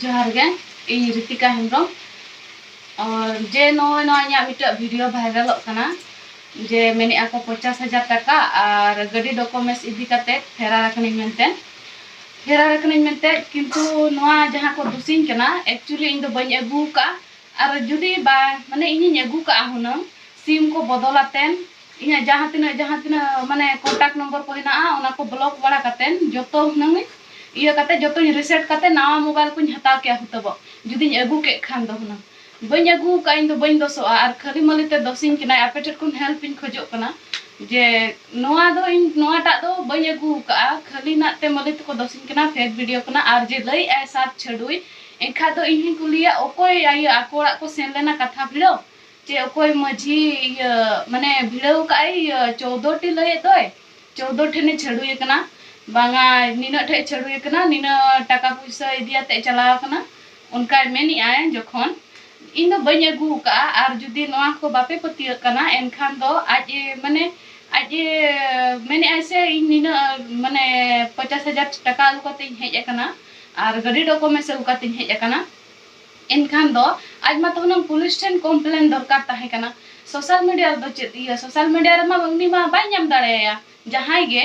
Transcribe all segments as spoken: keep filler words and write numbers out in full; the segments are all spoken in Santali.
ᱡᱚᱦᱟᱨ ᱜᱮ, ᱤᱧ ᱨᱤᱛᱤᱠᱟ ᱦᱮᱢᱵᱨᱚᱢ᱾ ᱟᱨ ᱡᱮ ᱱᱚᱜᱼᱚᱭ ᱱᱚᱣᱟ ᱤᱧᱟᱹᱜ ᱢᱤᱫᱴᱟᱝ video viralᱚᱜ ᱠᱟᱱᱟ, ᱡᱮ ᱢᱮᱱᱮᱫᱼᱟ ᱠᱚ ᱯᱚᱧᱪᱟᱥ ᱦᱟᱡᱟᱨ ᱴᱟᱠᱟ ᱟᱨ ᱜᱟᱹᱰᱤ documents ᱤᱫᱤ ᱠᱟᱛᱮ ᱯᱷᱮᱨᱟᱨ ᱟᱠᱟᱱᱟᱹᱧ ᱢᱮᱱᱛᱮ, ᱯᱷᱮᱨᱟᱨ ᱟᱠᱟᱱᱟᱹᱧ ᱢᱮᱱᱛᱮ᱾ ᱠᱤᱱᱛᱩ ᱱᱚᱣᱟ ᱡᱟᱦᱟᱸ ᱠᱚ ᱫᱩᱥᱤᱧ ᱠᱟᱱᱟ, actually ᱤᱧ ᱫᱚ ᱵᱟᱹᱧ ᱟᱹᱜᱩ ᱟᱠᱟᱫᱼᱟ᱾ ᱟᱨ ᱡᱩᱫᱤ ᱵᱟ, ᱢᱟᱱᱮ ᱤᱧᱤᱧ ᱟᱹᱜᱩ ᱠᱟᱜᱼᱟ ᱦᱩᱱᱟᱹᱝ, SIM ᱠᱚ ᱵᱚᱫᱚᱞ ᱟᱛᱮᱱ, ᱤᱧᱟᱹᱜ ᱡᱟᱦᱟᱸ ᱛᱤᱱᱟᱹᱜ, ᱡᱟᱦᱟᱸ ᱛᱤᱱᱟᱹᱜ ᱢᱟᱱᱮ contact number ᱠᱚ ᱦᱮᱱᱟᱜᱼᱟ, ᱚᱱᱟ ᱠᱚ block ᱵᱟᱲᱟ ᱠᱟᱛᱮᱱ, ᱡᱚᱛᱚ ᱦᱩᱱᱟᱹᱝ ᱤᱭᱟᱹ ᱠᱟᱛᱮ, ᱡᱚᱛᱚᱧ reset ᱠᱟᱛᱮ ᱱᱟᱣᱟ mobile ᱠᱚᱧ ᱦᱟᱛᱟᱣ ᱠᱮᱭᱟ ᱦᱩᱛᱟᱹᱵᱚᱜ, ᱡᱩᱫᱤᱧ ᱟᱹᱜᱩ ᱠᱮᱫ ᱠᱷᱟᱱ ᱫᱚ ᱦᱩᱱᱟᱹᱝ᱾ ᱵᱟᱹᱧ ᱟᱹᱜᱩ ᱟᱠᱟᱫᱼᱟ, ᱤᱧ ᱫᱚ ᱵᱟᱹᱧ ᱫᱚᱥᱚᱜᱼᱟ᱾ ᱟᱨ ᱠᱷᱟᱹᱞᱤ ᱢᱟᱹᱞᱤ ᱛᱮ ᱫᱚᱥᱤᱧ ᱠᱟᱱᱟᱭ, ᱟᱯᱮ ᱴᱷᱮᱱ ᱠᱷᱚᱱ help ᱤᱧ ᱠᱷᱚᱡᱚᱜ ᱠᱟᱱᱟ᱾ ᱡᱮ ᱱᱚᱣᱟ ᱫᱚ ᱤᱧ, ᱱᱚᱣᱟᱴᱟᱜ ᱫᱚ ᱵᱟᱹᱧ ᱟᱹᱜᱩ ᱟᱠᱟᱫᱼᱟ, ᱠᱷᱟᱹᱞᱤ ᱱᱟᱜ ᱛᱮ ᱢᱟᱹᱞᱤ ᱛᱮᱠᱚ ᱫᱚᱥᱤᱧ ᱠᱟᱱᱟ, fake video ᱠᱟᱱᱟ᱾ ᱟᱨ ᱡᱮ ᱞᱟᱹᱭᱮᱫᱼᱟᱭ ᱥᱟᱛ ᱪᱷᱟᱹᱰᱩᱭ, ᱮᱱᱠᱷᱟᱡ ᱫᱚ ᱤᱧ ᱦᱚᱧ ᱠᱩᱞᱤᱭᱟ, ᱚᱠᱚᱭ ᱟᱭᱳ ᱟᱠᱚ ᱚᱲᱟᱜ ᱠᱚ ᱥᱮᱱ ᱞᱮᱱᱟ ᱠᱟᱛᱷᱟ ᱵᱷᱤᱲᱟᱹᱣ? ᱪᱮ ᱚᱠᱚᱭ ᱢᱟᱹᱡᱷᱤ ᱤᱭᱟᱹ, ᱢᱟᱱᱮ ᱵᱷᱤᱲᱟᱹᱣ ᱠᱟᱜᱼᱟᱭ, ᱤᱭᱟᱹ ᱪᱳᱫᱽᱫᱳ ᱴᱤ ᱞᱟᱹᱭᱮᱫ ᱫᱚᱭ, ᱪᱳᱫᱽᱫᱳ ᱴᱷᱮᱱᱮ ᱪᱷᱟᱹᱰᱩᱭ ᱠᱟᱱᱟ, ᱵᱟᱝᱟ ᱱᱤᱱᱟᱹᱜ ᱴᱷᱮᱡ ᱪᱷᱟᱹᱰᱩᱭ ᱠᱟᱱᱟ, ᱱᱤᱱᱟᱹᱜ ᱴᱟᱠᱟ ᱯᱩᱭᱥᱟᱹ ᱤᱫᱤᱭᱟᱛᱮ ᱪᱟᱞᱟᱣ ᱠᱟᱱᱟ, ᱚᱱᱠᱟᱭ ᱢᱮᱱᱮᱜᱼᱟᱭ᱾ ᱡᱚᱠᱷᱚᱱ ᱤᱧ ᱫᱚ ᱵᱟᱹᱧ ᱟᱹᱜᱩ ᱟᱠᱟᱫᱼᱟ, ᱟᱨ ᱡᱩᱫᱤ ᱱᱚᱣᱟ ᱠᱚ ᱵᱟᱯᱮ ᱯᱟᱹᱛᱭᱟᱹᱜ ᱠᱟᱱᱟ, ᱮᱱᱠᱷᱟᱱ ᱫᱚ ᱟᱡ ᱮ, ᱢᱟᱱᱮ ᱟᱡ ᱮ ᱢᱮᱱᱮᱜᱼᱟᱭ ᱥᱮ ᱤᱧ ᱱᱤᱱᱟᱹᱜ, ᱢᱟᱱᱮ ᱯᱚᱧᱪᱟᱥ ᱦᱟᱡᱟᱨ ᱴᱟᱠᱟ ᱟᱹᱜᱩ ᱠᱟᱛᱮ ᱤᱧ ᱦᱮᱡ ᱟᱠᱟᱱᱟ ᱟᱨ ᱜᱟᱹᱰᱤ documents ᱟᱹᱜᱩ ᱠᱟᱛᱮ ᱤᱧ ᱦᱮᱡ ᱟᱠᱟᱱᱟ᱾ ᱮᱱᱠᱷᱟᱱ ᱫᱚ ᱟᱡ ᱢᱟ ᱛᱚ ᱦᱩᱱᱟᱹᱝ ᱯᱩᱞᱤᱥ ᱴᱷᱮᱱ complain ᱫᱚᱨᱠᱟᱨ ᱛᱟᱦᱮᱸ ᱠᱟᱱᱟ᱾ Social media ᱨᱮᱫᱚ ᱪᱮᱫ ᱤᱭᱟᱹ, social media ᱨᱮᱢᱟ ᱩᱱᱤ ᱢᱟ ᱵᱟᱭ ᱧᱟᱢ ᱫᱟᱲᱮᱭᱟᱭᱟ᱾ ᱡᱟᱦᱟᱸᱭ ᱜᱮ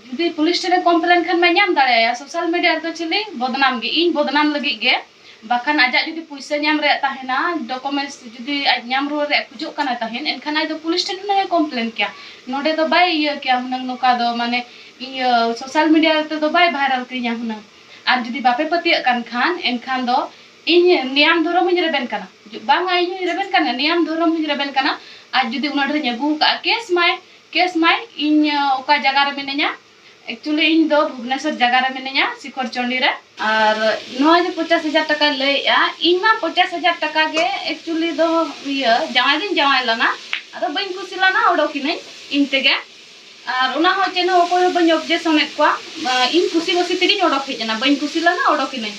ᱡᱩᱫᱤ ᱯᱩᱞᱤᱥ ᱴᱷᱮᱱᱮ complain ᱠᱷᱟᱱ ᱢᱟ ᱧᱟᱢ ᱫᱟᱲᱮᱭᱟᱭᱟ᱾ Social media ᱨᱮᱫᱚ ᱪᱤᱞᱤ ᱵᱚᱫᱱᱟᱢ ᱜᱮ, ᱤᱧ ᱵᱚᱫᱱᱟᱢ ᱞᱟᱹᱜᱤᱫ ᱜᱮ᱾ ᱵᱟᱠᱷᱟᱱ ᱟᱡᱟᱜ ᱡᱩᱫᱤ ᱯᱩᱭᱥᱟᱹ ᱧᱟᱢ ᱨᱮᱭᱟᱜ ᱛᱟᱦᱮᱱᱟ, documents ᱡᱩᱫᱤ ᱟᱡ ᱧᱟᱢ ᱨᱩᱣᱟᱹᱲ ᱨᱮᱭᱟᱜ ᱠᱷᱚᱡᱚᱜ ᱠᱟᱱᱟ ᱛᱟᱦᱮᱱ, ᱮᱱᱠᱷᱟᱱ ᱟᱡ ᱫᱚ ᱯᱩᱞᱤᱥ ᱴᱷᱮᱱ ᱦᱩᱱᱟᱹᱝ ᱮ complain ᱠᱮᱭᱟ᱾ ᱱᱚᱰᱮ ᱫᱚ ᱵᱟᱭ ᱤᱭᱟᱹ ᱠᱮᱭᱟ ᱦᱩᱱᱟᱹᱝ, ᱱᱚᱝᱠᱟ ᱫᱚ ᱢᱟᱱᱮ ᱤᱭᱟᱹ social media ᱨᱮᱫᱚ ᱵᱟᱭ viral ᱠᱤᱧᱟ ᱦᱩᱱᱟᱹᱝ᱾ ᱟᱨ ᱡᱩᱫᱤ ᱵᱟᱯᱮ ᱯᱟᱹᱛᱭᱟᱹᱜ ᱠᱟᱱ ᱠᱷᱟᱱ, ᱮᱱᱠᱷᱟᱱ ᱫᱚ ᱤᱧ ᱱᱤᱭᱟᱢ ᱫᱷᱚᱨᱚᱢ ᱦᱚᱧ ᱨᱮᱵᱮᱱ ᱠᱟᱱᱟ᱾ ᱵᱟᱝᱟ, ᱤᱧ ᱦᱚᱧ ᱨᱮᱵᱮᱱ ᱠᱟᱱᱟ, ᱱᱤᱭᱟᱢ ᱫᱷᱚᱨᱚᱢ ᱦᱚᱧ ᱨᱮᱵᱮᱱ ᱠᱟᱱᱟ᱾ ᱟᱡ ᱡᱩᱫᱤ ᱩᱱᱟᱹᱜ ᱰᱷᱮᱨᱤᱧ ᱟᱹᱜᱩ ᱟᱠᱟᱫᱼᱟ, case ᱢᱟᱭ, case ᱢᱟᱭ, ᱤᱧ, ᱚᱠᱟ ᱡᱟᱭᱜᱟ ᱨᱮ ᱢᱤᱱᱟᱹᱧᱟ, actually ᱤᱧ ᱫᱚ ᱵᱷᱩᱵᱽᱱᱮᱥᱚᱨ ᱡᱟᱭᱜᱟ ᱨᱮ ᱢᱤᱱᱟᱹᱧᱟ, ᱥᱤᱠᱚᱨ ᱪᱚᱱᱰᱤ ᱨᱮ᱾ ᱟᱨ ᱱᱚᱣᱟ ᱡᱮ ᱯᱚᱧᱪᱟᱥ ᱦᱟᱡᱟᱨ ᱴᱟᱠᱟᱭ ᱞᱟᱹᱭᱮᱜᱼᱟ, ᱤᱧ ᱢᱟ ᱯᱚᱧᱪᱟᱥ ᱦᱟᱡᱟᱨ ᱴᱟᱠᱟ ᱜᱮ actually ᱫᱚ ᱤᱭᱟᱹ ᱡᱟᱶᱟᱭ ᱫᱚᱧ ᱡᱟᱶᱟᱭ ᱞᱮᱱᱟ, ᱟᱫᱚ ᱵᱟᱹᱧ ᱠᱩᱥᱤ ᱞᱮᱱᱟ, ᱚᱰᱚᱠᱤᱱᱟᱹᱧ ᱤᱧ ᱛᱮᱜᱮ᱾ ᱟᱨ ᱚᱱᱟ ᱦᱚᱸ ᱪᱮᱫ ᱦᱚᱸ ᱚᱠᱚᱭ ᱦᱚᱸ ᱵᱟᱹᱧ objection ᱮᱫ ᱠᱚᱣᱟ᱾ ᱟᱸ, ᱤᱧ ᱠᱩᱥᱤ ᱵᱟᱹᱥᱤ ᱛᱮᱜᱮᱧ ᱚᱰᱚᱠ ᱦᱮᱡ ᱮᱱᱟ, ᱵᱟᱹᱧ ᱠᱩᱥᱤ ᱞᱮᱱᱟ, ᱚᱰᱚᱠ ᱮᱱᱟᱹᱧ᱾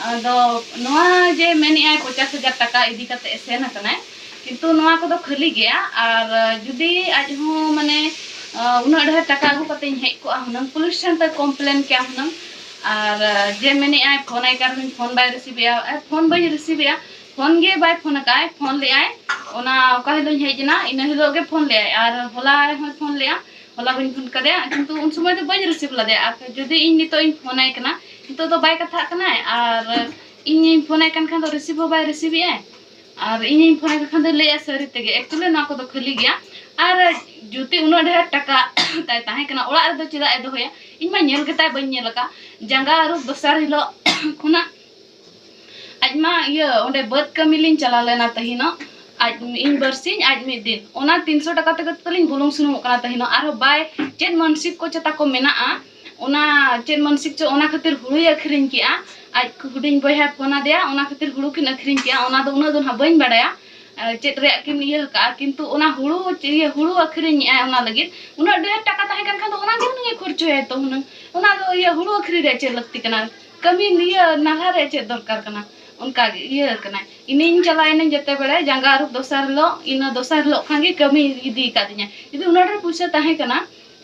ᱟᱫᱚ ᱱᱚᱣᱟ ᱡᱮ ᱢᱮᱱᱮᱜᱼᱟᱭ ᱯᱚᱧᱪᱟᱥ ᱦᱟᱡᱟᱨ ᱴᱟᱠᱟ ᱤᱫᱤ ᱠᱟᱛᱮ ᱮ ᱥᱮᱱ ᱟᱠᱟᱱᱟᱭ, ᱠᱤᱱᱛᱩ ᱱᱚᱣᱟ ᱠᱚᱫᱚ ᱠᱷᱟᱹᱞᱤ ᱜᱮᱭᱟ᱾ ᱟᱨ ᱡᱩᱫᱤ ᱟᱡ ᱦᱚᱸ ᱢᱟᱱᱮ, ᱟᱸ, ᱩᱱᱟᱹᱜ ᱰᱷᱮᱨ ᱴᱟᱠᱟ ᱟᱹᱜᱩ ᱠᱟᱛᱮᱧ ᱦᱮᱡ ᱠᱚᱜᱼᱟ ᱦᱩᱱᱟᱹᱝ, ᱯᱩᱞᱤᱥ ᱴᱷᱮᱱ ᱛᱮ complain ᱠᱮᱭᱟ ᱦᱩᱱᱟᱹᱝ, ᱟᱨ ᱡᱮ ᱢᱮᱱᱮᱫᱼᱟᱭ ᱯᱷᱳᱱ ᱟᱭ ᱠᱟᱱ ᱨᱮᱦᱚᱸᱧ ᱯᱷᱳᱱ ᱵᱟᱭ ᱨᱤᱥᱤᱵᱷ ᱮᱜᱼᱟ, ᱯᱷᱳᱱ ᱵᱟᱹᱧ ᱨᱤᱥᱤᱵᱷ ᱮᱜᱼᱟ, ᱯᱷᱳᱱ ᱜᱮ ᱵᱟᱭ ᱯᱷᱳᱱ ᱟᱠᱟᱫᱼᱟᱭ᱾ ᱯᱷᱳᱱ ᱞᱮᱫᱼᱟᱭ ᱚᱱᱟ ᱚᱠᱟ ᱦᱤᱞᱳᱜ ᱤᱧ ᱦᱮᱡ ᱮᱱᱟ, ᱤᱱᱟᱹ ᱦᱤᱞᱳᱜ ᱜᱮ ᱯᱷᱳᱱ ᱞᱮᱫᱼᱟᱭ᱾ ᱟᱨ ᱦᱚᱞᱟ ᱦᱚᱸᱭ ᱯᱷᱳᱱ ᱞᱮᱫᱼᱟ, ᱦᱚᱞᱟ ᱵᱟᱹᱧ ᱯᱷᱳᱱ ᱠᱟᱫᱮᱭᱟ, ᱠᱤᱱᱛᱩ ᱩᱱ ᱥᱚᱢᱚᱭ ᱫᱚ ᱵᱟᱹᱧ ᱨᱤᱥᱤᱵᱷ ᱞᱮᱫᱮᱭᱟ᱾ ᱟᱨ ᱡᱩᱫᱤ ᱤᱧ ᱱᱤᱛᱚᱜ ᱤᱧ ᱯᱷᱳᱱ ᱟᱭ ᱠᱟᱱᱟ, ᱱᱤᱛᱚᱜ ᱫᱚ ᱵᱟᱭ ᱠᱟᱛᱷᱟᱜ ᱠᱟᱱᱟᱭ, ᱟᱨ ᱤᱧᱤᱧ ᱯᱷᱳᱱ ᱟᱭ ᱠᱟᱱ ᱠᱷᱟᱱ ᱫᱚ ᱨᱤᱥᱤᱵᱷ ᱦᱚᱸ ᱵᱟᱭ ᱨᱤᱥᱤᱵᱷ ᱮᱜᱼᱟᱭ᱾ ᱟᱨ ᱤᱧᱤᱧ ᱯᱷᱳᱱ ᱟᱭ ᱠᱷᱟᱱ ᱫᱚ ᱞᱟᱹᱭᱟ ᱥᱟᱹᱨᱤ ᱛᱮᱜᱮ, actually ᱱᱚᱣᱟ ᱠᱚᱫᱚ ᱠᱷᱟᱹᱞᱤ ᱜᱮᱭᱟ᱾ ᱟᱨ ᱡᱩᱫᱤ ᱩᱱᱟᱹᱜ ᱰᱷᱮᱨ ᱴᱟᱠᱟ ᱛᱟᱭ ᱛᱟᱦᱮᱸ ᱠᱟᱱᱟ, ᱚᱲᱟᱜ ᱨᱮᱫᱚ ᱪᱮᱫᱟᱜ ᱮ ᱫᱚᱦᱚᱭᱟ? ᱤᱧ ᱢᱟ ᱧᱮᱞ ᱜᱮᱛᱟᱭ ᱵᱟᱹᱧ ᱧᱮᱞ ᱟᱠᱟᱫ, ᱡᱟᱸᱜᱟ ᱟᱹᱨᱩᱵ ᱫᱚᱥᱟᱨ ᱦᱤᱞᱳᱜ ᱠᱷᱚᱱᱟᱜ᱾ ᱟᱡ ᱢᱟ ᱤᱭᱟᱹ ᱚᱸᱰᱮ ᱵᱟᱹᱫᱽ ᱠᱟᱹᱢᱤ ᱞᱤᱧ ᱪᱟᱞᱟᱣ ᱞᱮᱱᱟ ᱛᱟᱹᱦᱤᱱᱚᱜ, ᱟᱡ ᱤᱧ ᱵᱟᱨᱥᱤᱧ ᱟᱡ ᱢᱤᱫ ᱫᱤᱱ, ᱚᱱᱟ ᱛᱤᱱᱥᱚ ᱴᱟᱠᱟ ᱛᱮᱜᱮ ᱛᱟᱹᱞᱤᱧ ᱵᱩᱞᱩᱝ ᱥᱩᱱᱩᱢᱚᱜ ᱠᱟᱱᱟ ᱛᱟᱹᱦᱤᱱᱚᱜ᱾ ᱟᱨᱦᱚᱸ ᱵᱟᱭ ᱪᱮᱫ ᱢᱟᱱᱥᱤᱠ ᱠᱚ ᱪᱮᱛᱟ ᱠᱚ ᱢᱮᱱᱟᱜᱼᱟ, ᱚᱱᱟ ᱪᱮᱫ ᱢᱟᱱᱥᱤᱠ ᱪᱚ, ᱚᱱᱟ ᱠᱷᱟᱹᱛᱤᱨ ᱦᱩᱲᱩᱭ ᱟᱹᱠᱷᱨᱤᱧ ᱠᱮᱜᱼᱟ᱾ ᱟᱡ ᱦᱩᱰᱤᱧ ᱵᱚᱭᱦᱟᱭ ᱯᱷᱳᱱ ᱟᱫᱮᱭᱟ, ᱚᱱᱟ ᱠᱷᱟᱹᱛᱤᱨ ᱦᱩᱲᱩ ᱠᱤᱱ ᱟᱹᱠᱷᱨᱤᱧ ᱠᱮᱜᱼᱟ᱾ ᱚᱱᱟ ᱫᱚ ᱩᱱᱟᱹᱜ ᱫᱚ ᱱᱟᱦᱟᱜ ᱵᱟᱹᱧ ᱵᱟᱲᱟᱭᱟ, ᱮ, ᱪᱮᱫ ᱨᱮᱭᱟᱜ ᱠᱤᱱ ᱤᱭᱟᱹ ᱟᱠᱟᱜᱼᱟ, ᱠᱤᱱᱛᱩ ᱚᱱᱟ ᱦᱩᱲᱩ, ᱤᱭᱟᱹ, ᱦᱩᱲᱩ ᱟᱹᱠᱷᱨᱤᱧᱮᱜᱼᱟᱭ ᱚᱱᱟ ᱞᱟᱹᱜᱤᱫ᱾ ᱩᱱᱟᱹᱜ ᱰᱷᱮᱨ ᱴᱟᱠᱟ ᱛᱟᱦᱮᱸ ᱠᱟᱱ ᱠᱷᱟᱱ ᱫᱚ ᱚᱱᱟ ᱜᱮ ᱦᱩᱱᱟᱹᱝ ᱮ ᱠᱷᱚᱨᱪᱚᱭᱟ ᱛᱚ ᱦᱩᱱᱟᱹᱝ, ᱚᱱᱟ ᱫᱚ ᱤᱭᱟᱹ ᱦᱩᱲᱩ ᱟᱹᱠᱷᱨᱤᱧ ᱨᱮᱭᱟᱜ ᱪᱮᱫ ᱞᱟᱹᱠᱛᱤ ᱠᱟᱱᱟ, ᱠᱟᱹᱢᱤ ᱤᱭᱟᱹ ᱱᱟᱞᱦᱟ ᱨᱮᱭᱟᱜ ᱪᱮᱫ ᱫᱚᱨᱠᱟᱨ ᱠᱟᱱᱟ? ᱚᱱᱠᱟ ᱜᱮ ᱤᱭᱟᱹ ᱠᱟᱱᱟᱭ᱾ ᱤᱧᱤᱧ ᱪᱟᱞᱟᱣ ᱮᱱᱟᱹᱧ ᱡᱮᱛᱮ ᱵᱮᱲᱮ ᱡᱟᱸᱜᱟ ᱟᱹᱨᱩᱵ ᱫᱚᱥᱟᱨ ᱦᱤᱞᱳᱜ, ᱤᱱᱟᱹ ᱫᱚᱥᱟᱨ ᱦᱤᱞᱳᱜ ᱠᱷᱟᱱ ᱜᱮ ᱠᱟᱹᱢᱤ ᱤᱫᱤ ᱠᱟᱫᱤᱧᱟ᱾ ᱡᱩᱫᱤ ᱩᱱᱟᱹᱜ ᱰᱷᱮᱨ ᱯᱩᱭᱥᱟᱹ ᱛᱟᱦᱮᱸ ᱠᱟᱱᱟ,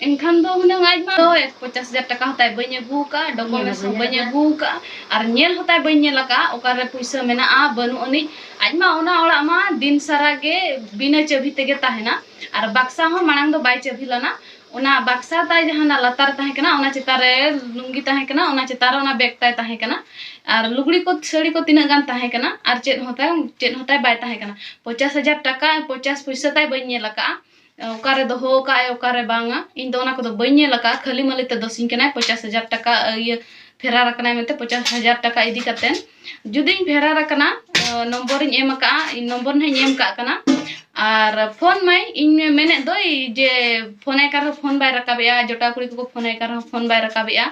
ᱮᱱᱠᱷᱟᱱ ᱫᱚ ᱦᱩᱱᱟᱹᱝ ᱟᱡ ᱢᱟ ᱫᱚ ᱯᱚᱧᱪᱟᱥ ᱦᱟᱡᱟᱨ ᱴᱟᱠᱟ ᱦᱚᱸ ᱛᱟᱭ ᱵᱟᱹᱧ ᱟᱹᱜᱩ ᱟᱠᱟᱫᱼᱟ, documents ᱦᱚᱸ ᱵᱟᱹᱧ ᱟᱹᱜᱩ ᱟᱠᱟᱫᱼᱟ, ᱟᱨ ᱧᱮᱞ ᱦᱚᱸ ᱛᱟᱭ ᱵᱟᱹᱧ ᱧᱮᱞ ᱟᱠᱟᱫᱼᱟ ᱚᱠᱟᱨᱮ ᱯᱩᱭᱥᱟᱹ ᱢᱮᱱᱟᱜᱼᱟ ᱵᱟᱹᱱᱩᱜ ᱟᱹᱱᱤᱡ᱾ ᱟᱡ ᱢᱟ ᱚᱱᱟ ᱚᱲᱟᱜ ᱢᱟ ᱫᱤᱱ ᱥᱟᱨᱟ ᱜᱮ ᱵᱤᱱᱟᱹ ᱪᱟᱹᱵᱤ ᱛᱮᱜᱮ ᱛᱟᱦᱮᱱᱟ, ᱟᱨ ᱵᱟᱠᱥᱟ ᱦᱚᱸ ᱢᱟᱲᱟᱝ ᱫᱚ ᱵᱟᱭ ᱪᱟᱹᱵᱤ ᱞᱮᱱᱟ᱾ ᱚᱱᱟ ᱵᱟᱠᱥᱟ ᱛᱟᱭ ᱡᱟᱦᱟᱸ ᱚᱱᱟ ᱞᱟᱛᱟᱨ ᱨᱮ ᱛᱟᱦᱮᱸ ᱠᱟᱱᱟ, ᱚᱱᱟ ᱪᱮᱛᱟᱱ ᱨᱮ ᱞᱩᱝᱜᱤ ᱛᱟᱦᱮᱸ ᱠᱟᱱᱟ, ᱚᱱᱟ ᱪᱮᱛᱟᱱ ᱨᱮ ᱚᱱᱟ bag ᱛᱟᱭ ᱛᱟᱦᱮᱸ ᱠᱟᱱᱟ, ᱟᱨ ᱞᱩᱜᱽᱲᱤ ᱠᱚ ᱥᱟᱹᱲᱤ ᱠᱚ ᱛᱤᱱᱟᱹᱜ ᱜᱟᱱ ᱛᱟᱦᱮᱸ ᱠᱟᱱᱟ, ᱟᱨ ᱪᱮᱫ ᱦᱚᱸ ᱛᱟᱭ, ᱪᱮᱫ ᱦᱚᱸ ᱛᱟᱭ ᱵᱟᱭ ᱛᱟᱦᱮᱸ ᱠᱟᱱᱟ᱾ ᱯᱚᱧᱪᱟᱥ ᱦᱟᱡᱟᱨ ᱴᱟᱠᱟ, ᱯᱚᱧᱪᱟᱥ ᱯᱩᱭᱥᱟᱹ ᱛᱟᱭ ᱵᱟᱹᱧ ᱧᱮᱞ ᱟᱠᱟᱫᱼᱟ᱾ ᱚᱠᱟᱨᱮ ᱫᱚᱦᱚ ᱟᱠᱟᱫ ᱟᱭ, ᱚᱠᱟᱨᱮ ᱵᱟᱝᱟ, ᱤᱧ ᱫᱚ ᱚᱱᱟ ᱠᱚᱫᱚ ᱵᱟᱹᱧ ᱧᱮᱞ ᱟᱠᱟᱫᱼᱟ᱾ ᱠᱷᱟᱹᱞᱤ ᱢᱟᱹᱞᱤ ᱛᱮ ᱫᱚᱥᱤᱧ ᱠᱟᱱᱟᱭ, ᱯᱚᱧᱪᱟᱥ ᱦᱟᱡᱟᱨ ᱴᱟᱠᱟ, ᱤᱭᱟᱹ, ᱯᱷᱮᱨᱟᱨ ᱟᱠᱟᱱᱟᱭ ᱢᱮᱱᱛᱮ ᱯᱚᱧᱪᱟᱥ ᱦᱟᱡᱟᱨ ᱴᱟᱠᱟ ᱤᱫᱤ ᱠᱟᱛᱮᱱ᱾ ᱡᱩᱫᱤᱧ ᱯᱷᱮᱨᱟᱨ ᱟᱠᱟᱱᱟ, ᱟᱸ, ᱱᱚᱢᱵᱚᱨᱤᱧ ᱮᱢ ᱟᱠᱟᱫᱼᱟ, ᱤᱧ ᱱᱚᱢᱵᱚᱨ ᱱᱟᱦᱟᱜ ᱤᱧ ᱮᱢ ᱠᱟᱜ ᱠᱟᱱᱟ᱾ ᱟᱨ ᱯᱷᱳᱱ ᱢᱟᱭ, ᱤᱧ ᱢᱮᱱᱮᱫ ᱫᱚᱭ ᱡᱮ ᱯᱷᱳᱱ ᱟᱭ ᱠᱟᱱ ᱨᱮᱦᱚᱸ ᱯᱷᱳᱱ ᱵᱟᱭ ᱨᱟᱠᱟᱵᱮᱜᱼᱟ, ᱡᱚᱴᱟᱣ ᱠᱩᱲᱤ ᱠᱚᱠᱚ ᱯᱷᱳᱱ ᱟᱭ ᱠᱟᱱ ᱨᱮᱦᱚᱸ ᱯᱷᱳᱱ ᱵᱟᱭ ᱨᱟᱠᱟᱵᱮᱜᱼᱟ᱾